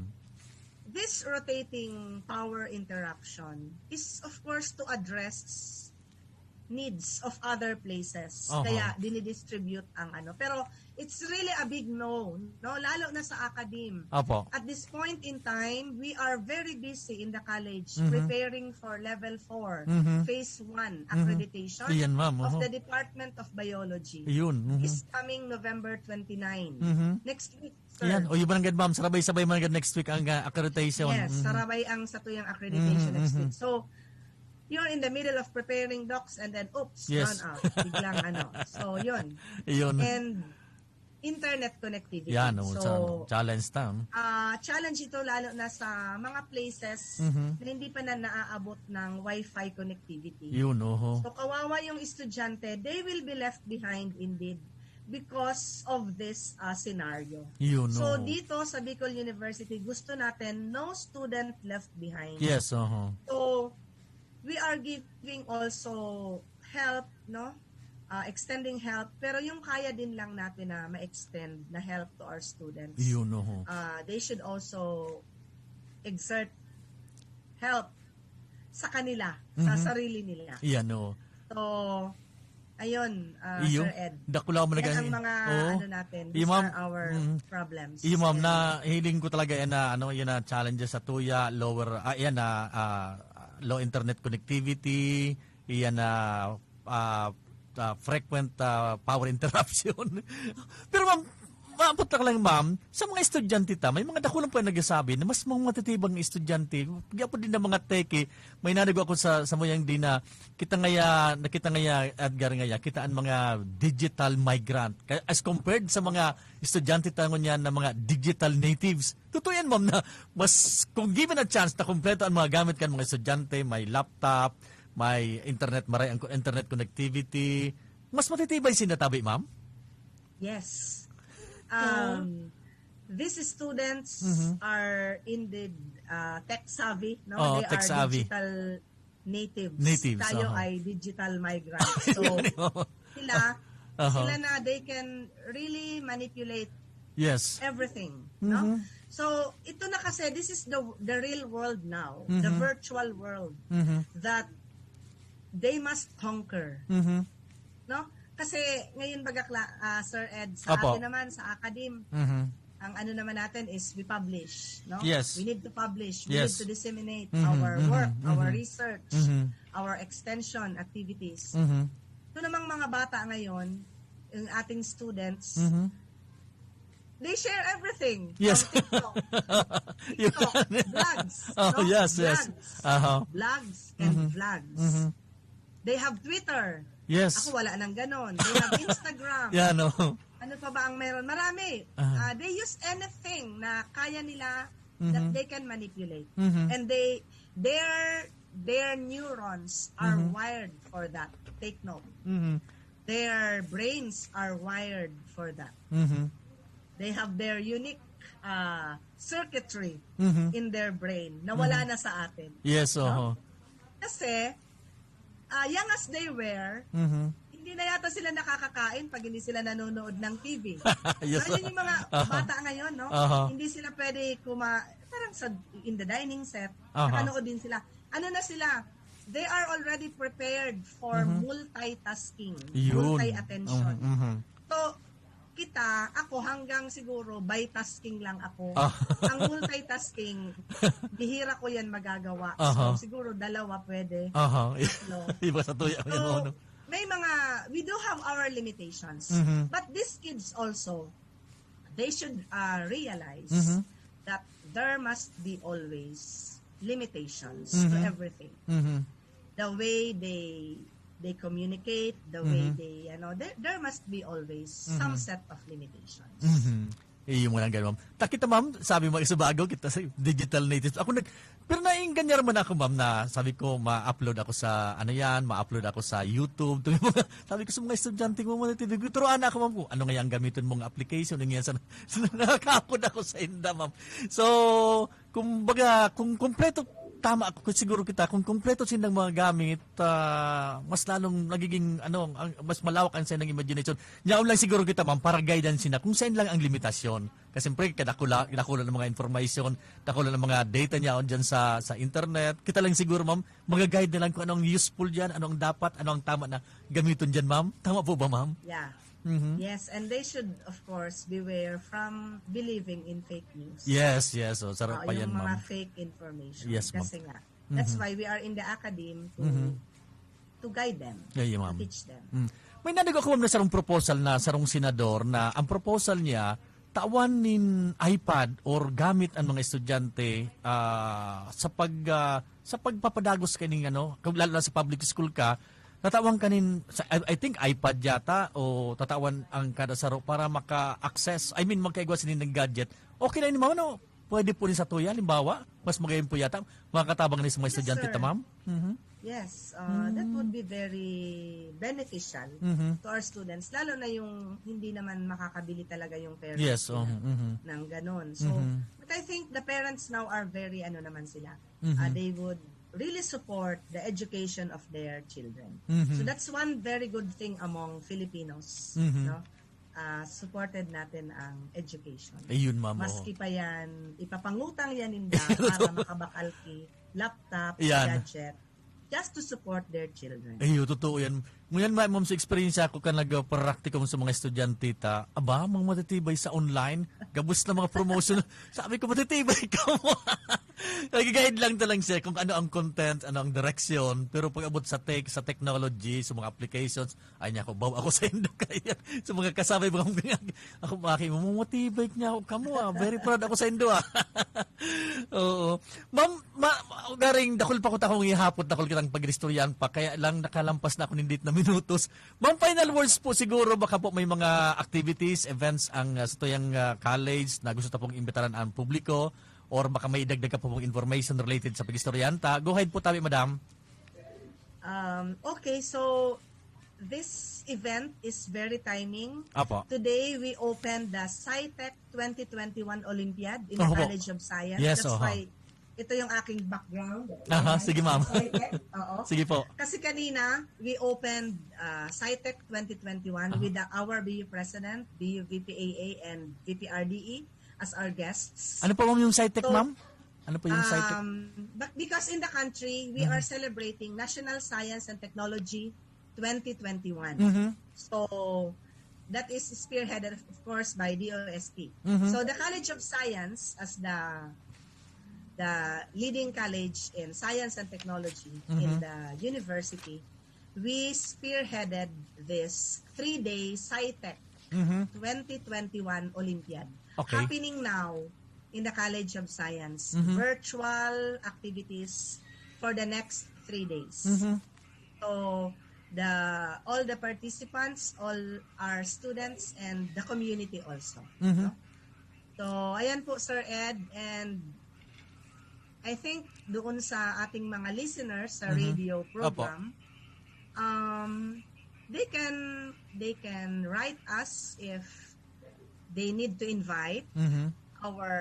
this rotating power interruption is, of course, to address needs of other places. Oho. Kaya dinidistribute ang ano. Pero it's really a big no, no? Lalo na sa academe. Apo. At this point in time, we are very busy in the college Mhm. preparing for level four, Mhm. phase one Mhm. accreditation Iyan, ma'am, of oho. the Department of Biology. Ayun, mhm. Is coming November twenty-nine. Mhm. Next week, sir. Yan. O, yun man, ma'am. Sarabay-sabay man next week ang uh, accreditation. Yes, Mhm. sarabay ang satuyang accreditation Mhm, next mhm. week. So, you're in the middle of preparing docs and then, oops, Yes. run out. Biglang ano. So, yun. Yun. And internet connectivity. Yan, oh, So, sa challenge time. Ah, challenge ito lalo na sa mga places Mhm. na hindi pa na naaabot ng wifi connectivity. Yun, oho. So, kawawa yung estudyante, they will be left behind indeed because of this ah, scenario. Yun, So, oho. Dito sa Bicol University, gusto natin no student left behind. Yes, oho. So, we are giving also help, no? Uh, extending help, pero yung kaya din lang natin na ma-extend na help to our students. Yun, oho. Uh, they should also exert help sa kanila, sa Mhm. sarili nila. Yan, oho. So, ayun, uh, Iyo, Sir Ed. Dakula mo na Yan gani. ang mga Oo. ano natin. Iyo, These ma'am. are our Mm. problems. Iyo, ma'am, And- na hiling ko talaga yan na, ano, yan na challenges sa tuya, lower, ah, yan na, ah, low internet connectivity, yan na, ah, ah, frequent ah, power interruption. Pero ma'am, Maabot lang lang, ma'am, sa mga estudyante ta, may mga dakulang pa nagsasabi na mas mga matitibang estudyante, gyapon din na mga teke, may narigo ako sa, sa muyang di na, kita ngaya, nakita ngaya, Edgar ngaya, kita ang mga digital migrant. Kaya as compared sa mga estudyante ta ngunyan na mga digital natives, totoo yan, ma'am, na mas, kung given a chance, na kompleto ang mga gamit kan mga estudyante, may laptop, may internet, maray ang internet connectivity, mas matitibay sinda tabi, ma'am? Yes. Um, these students Mhm. are indeed uh, tech savvy, no? Oo, They tech are savvy. digital natives. Natives, Tayo aha. ay digital migrants. So, Yun, ma'am. sila, Aha. sila na they can really manipulate Yes. everything, no? Mhm. So, ito na kasi, this is the the real world now, the Mhm. virtual world Mhm. that they must conquer, Mhm. no? Kasi ngayon baga, Cla- ah, Sir Ed, sa Opo. atin naman, sa academe, Mhm. ang ano naman natin is we publish, no? Yes. We need to publish, we Yes. need to disseminate Mhm, our mhm, work, our mhm. research, Mhm. our extension activities. Mhm. Ito namang mga bata ngayon, yung ating students, Mhm. they share everything. Yes. From TikTok, Yun. TikTok, vlogs, Oh, no? yes, yes. Vlogs. Aha. Vlogs and Mhm. vlogs. Mhm. They have Twitter. Yes. Ako wala nang ganon. They have Instagram. Yan, no? Ano pa ba ang meron? Marami. Aha. Ah, they use anything na kaya nila that Mhm. they can manipulate. Mhm. And they their their neurons are Mhm. wired for that. Take note. Mhm. Their brains are wired for that. Mhm. They have their unique uh, circuitry Mhm. in their brain na wala Mhm. na sa atin. Yes, No? oho. Kasi, ah, young as they were, Mhm. hindi na yata sila nakakakain pag hindi sila nanonood ng T V. Yes. So, yun yung mga Aha. bata ngayon, no? Aha. Hindi sila pwede kuma... Parang sa, in the dining set, Aha. nakanood din sila. Ano na sila? They are already prepared for Mhm. multitasking, Yun. Multi-attention. Mhm, mhm. So, kita, ako hanggang siguro by tasking lang ako. Ah. Ang multitasking, bihira ko yan magagawa. Aha. So, siguro dalawa pwede. Aha. Tatlo. Iba sa tuya. So, Yun, ano? May mga, we do have our limitations. Mhm. But these kids also, they should uh, realize Mhm. that there must be always limitations to Mhm. everything. Mhm. The way they they communicate, the way Mhm. they, ano, there, there must be always some Mhm. set of limitations. Mhm. Iyo mo lang ganun, ma'am. Takita, ma'am, sabi mo, isa bago kita sa digital natives. Ako nag... Pero nainganyan man ako, ma'am, na sabi ko, ma-upload ako sa, ano yan, ma-upload ako sa YouTube. Sabi ko sa mga estudyante ko, mga T V, turuan na ako, ma'am, kung ano nga yung gamitin mong application, ano nga yan, sa, sa nakakapod ako sa inda, ma'am. So, kumbaga, kung kompleto, tama ako, kung siguro kita, kung kompleto silang mga gamit, ah, mas lalong nagiging, ano, ang, mas malawak ang silang imagination. Yaon lang siguro kita, ma'am, para guidean sila kung saan lang ang limitasyon. Kasi siyempre, kadakula, dakula ng mga information, dakula ng mga data niya dyan sa, sa internet. Kita lang siguro, ma'am, mag-guide na lang kung anong useful dyan, anong dapat, anong tama na gamiton dyan, ma'am. Tama po ba, ma'am? Yeah. Mhm. Yes, and they should, of course, beware from believing in fake news. Yes, yes. Oh, sarap Oo, pa yan, yung mga ma'am. fake information. Yes, ma'am. Kasi nga, that's Mhm. why we are in the academe to Mhm. to guide them, Yeah, yeah, to ma'am. teach them. Mm. May narinig ako, ma'am, na sarong proposal na sarong senador na ang proposal niya, tawan nin iPad or gamit ang mga estudyante ah, sa pag ah, sa pagpapadagos kaning ano, kung lalo na sa public school ka, tatawan kanin sa, I, I think iPad yata o tatawan ang kada saro para maka-access, I mean magkaigwa sinin ng gadget. Okay na yun, ma'am, ano? Pwede po rin sa tuya, halimbawa, mas magayon po yata, makakatabang rin sa mga Yes, estudyante sir. ta, ma'am? Mhm. Yes, uh, that would be very beneficial Mhm. to our students, lalo na yung hindi naman makakabili talaga yung parents Yes, nila um, mhm. ng ganon. So, Mhm. but I think the parents now are very, ano naman sila, Mhm. uh, they would really support the education of their children. Mhm. So that's one very good thing among Filipinos, Mhm. no? Uh, supported natin ang education. Ayun, ma'am. Oo. Maski pa yan, ipapangutang yan ninda Totoo. Para makabakal ki laptop, Yan. Gadget, just to support their children. Ayun, totoo yan. Ngunyan, ma-, ma'am, sa eksperyensya ko kan nagpraktikum sa mga estudyante ta, aba, mga matitibay sa online, gabos na mga promotion. Sabi ko, "Matitibay kamo." Nag-guide lang ta lang siya kung ano ang content, ano ang direksyon. Pero pag abot sa tech, sa technology, sa mga applications, ay niya ako, "Baw ako sa indo kaya." Sa mga kasabay, mga mga, ako, "Maki, mamatibay niya ako kamo, ah. Very proud ako sa indo, ah." Oo. Ma'am, ma-, ma-, garing dakul pa ko takong ihapot, dakul kitang pag-istoryahan pa, kaya lang nakalampas na ako nindit na minutos. Ma'am, final words po siguro, baka po may mga activities, events ang, ah, sa tuyang, ah, college na gusto ta pong imbitaran ang publiko, or baka may idagdag ka po pong information related sa pag-istoryahan ta. Go ahead po tabi, madam. Um, okay, so this event is very timing. Apo. Today, we opened the SciTech twenty twenty-one Olympiad in the Oho. College of Science. Yes, That's oho. why ito yung aking background. Aha, Ayan. sige, ma'am. SciTech, oo. Sige po. Kasi kanina, we opened uh, SciTech twenty twenty-one Aha. with the, our B U president, B U V P A A, and V P R D E as our guests. Ano po, ma'am, yung SciTech, So, ma'am? Ano po yung SciTech? Um, but because in the country, we Mhm. are celebrating National Science and Technology twenty twenty-one. Mhm. So, that is spearheaded, of course, by D O S T. Mhm. So, the College of Science, as the the leading college in science and technology in Mhm. the university, we spearheaded this three-day SciTech Mhm. twenty twenty-one Olympiad Okay. happening now in the College of Science. Mhm. Virtual activities for the next three days. Mhm. So, the all the participants, all our students, and the community also. Mhm. No? So, ayan po, Sir Ed, and I think doon sa ating mga listeners sa Mhm. radio Opo. program, um, they can they can write us if they need to invite Mhm. our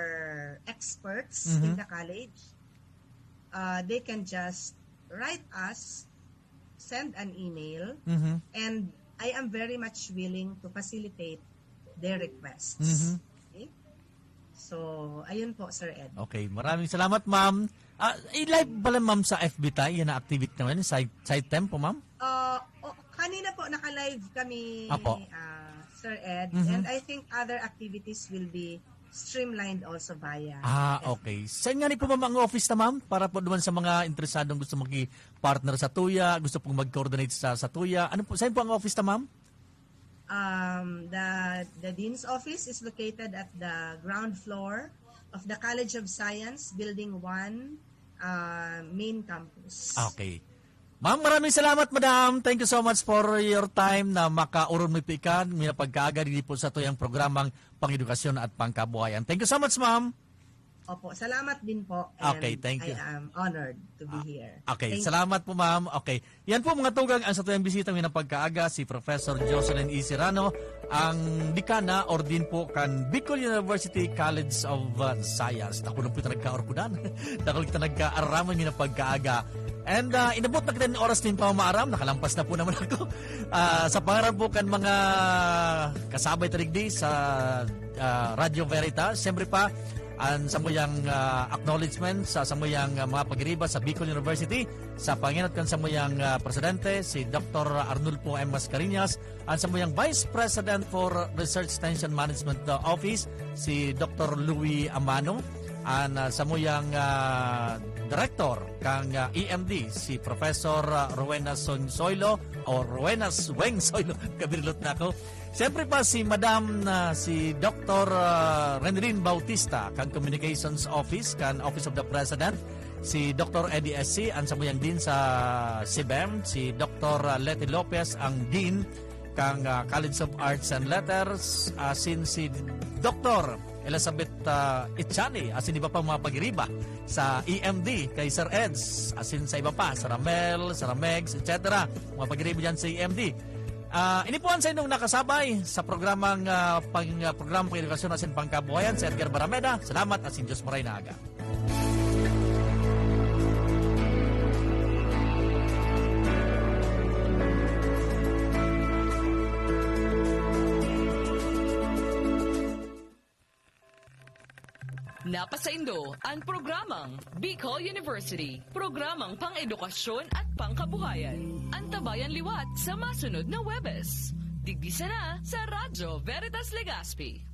experts in Mhm. the college. Uh, they can just write us, send an email, Mhm. and I am very much willing to facilitate their requests. Mhm. Okay? So, ayun po, Sir Ed. Okay, maraming salamat, ma'am. Ah, i-live pala, ma'am, sa F B tayo. Yan ang activity naman, side, side tempo, ma'am? Uh, o, kanina po, naka-live kami, Apo. ah, Sir Ed. Mhm. And I think other activities will be streamlined also via Ah, F B. okay. Saan nga ni po, ma'am, ang office na, ma'am? Para po naman sa mga interesadong gusto maki-partner sa tuya, gusto pong mag-coordinate sa, sa tuya. Ano po, saan po ang office na, ma'am? Um, the, the Dean's office is located at the ground floor of the College of Science, Building one, uh, main campus. Okay. Ma'am, maraming salamat, madam. Thank you so much for your time na makaoron mi po ikan, minapagkaaga digdi po sa tuyang programang Pang-edukasyon at Pangkabuhayan. Thank you so much, ma'am. Opo, salamat din po. And Okay, thank you. I am honored to be Ah, here. okay, Thank you. salamat po, ma'am. Okay. Yan po, mga tugang, ang satuyang bisita, minapagkaaga, si Professor Jocelyn E. Serrano, ang dekana or dean po kan Bicol University College of, uh, Science. Dakul po ito nagkaorkudan. Dakul kita nagkaaraman, minapagkaaga. And, uh, inabot na kita ng oras nin pamamaaram. Nakalampas na po naman ako. Ah, sa pangaran po kan mga kasabay ta digdi sa, ah, Radyo Veritas, siyempre pa, ang samuyang, ah, acknowledgement sa samuyang, ah, mga pagiriba sa Bicol University, sa pangenot kan samuyang, ah, presidente, si Doktor Arnulfo M. Mascarenhas, ang samuyang Vice President for Research Extension Management, ah, Office, si Doktor Louis Amano, ang, ah, samuyang, ah, Director kang, ah, E M D, si Professor, ah, Rowena Sonsoilo o Rowena Sweng Soilo, kabirilot na ako. Siyempre pa si Madam na si Doktor, ah, Renelyn Bautista, kan Communications Office, kan Office of the President, si Doktor Eddie S C, ang samuyang Dean sa CBEM, si Doktor Leti Lopez, ang Dean kang, ah, College of Arts and Letters, asin si Doktor Elizabeth, ah, Echani, asin iba pang mga pagiriba sa E M D kay Sir Eds, asin sa iba pa, sa Ramel, sa Ramegs, et cetera. Mga pagiriba dyan sa E M D. Ah, ini po ang sa inyong nakasabay sa programang, ah, pang, ah, programang Pang-edukasyon asin Pangkabuhayan, si Edgar Barameda. Salamat asin Diyos maray na aga. Napasaindo ang programang Bicol University, programang pang-edukasyon at pangkabuhayan. Antabayan liwat sa masunod na Webes. Digdi sana sa Radyo Veritas Legazpi.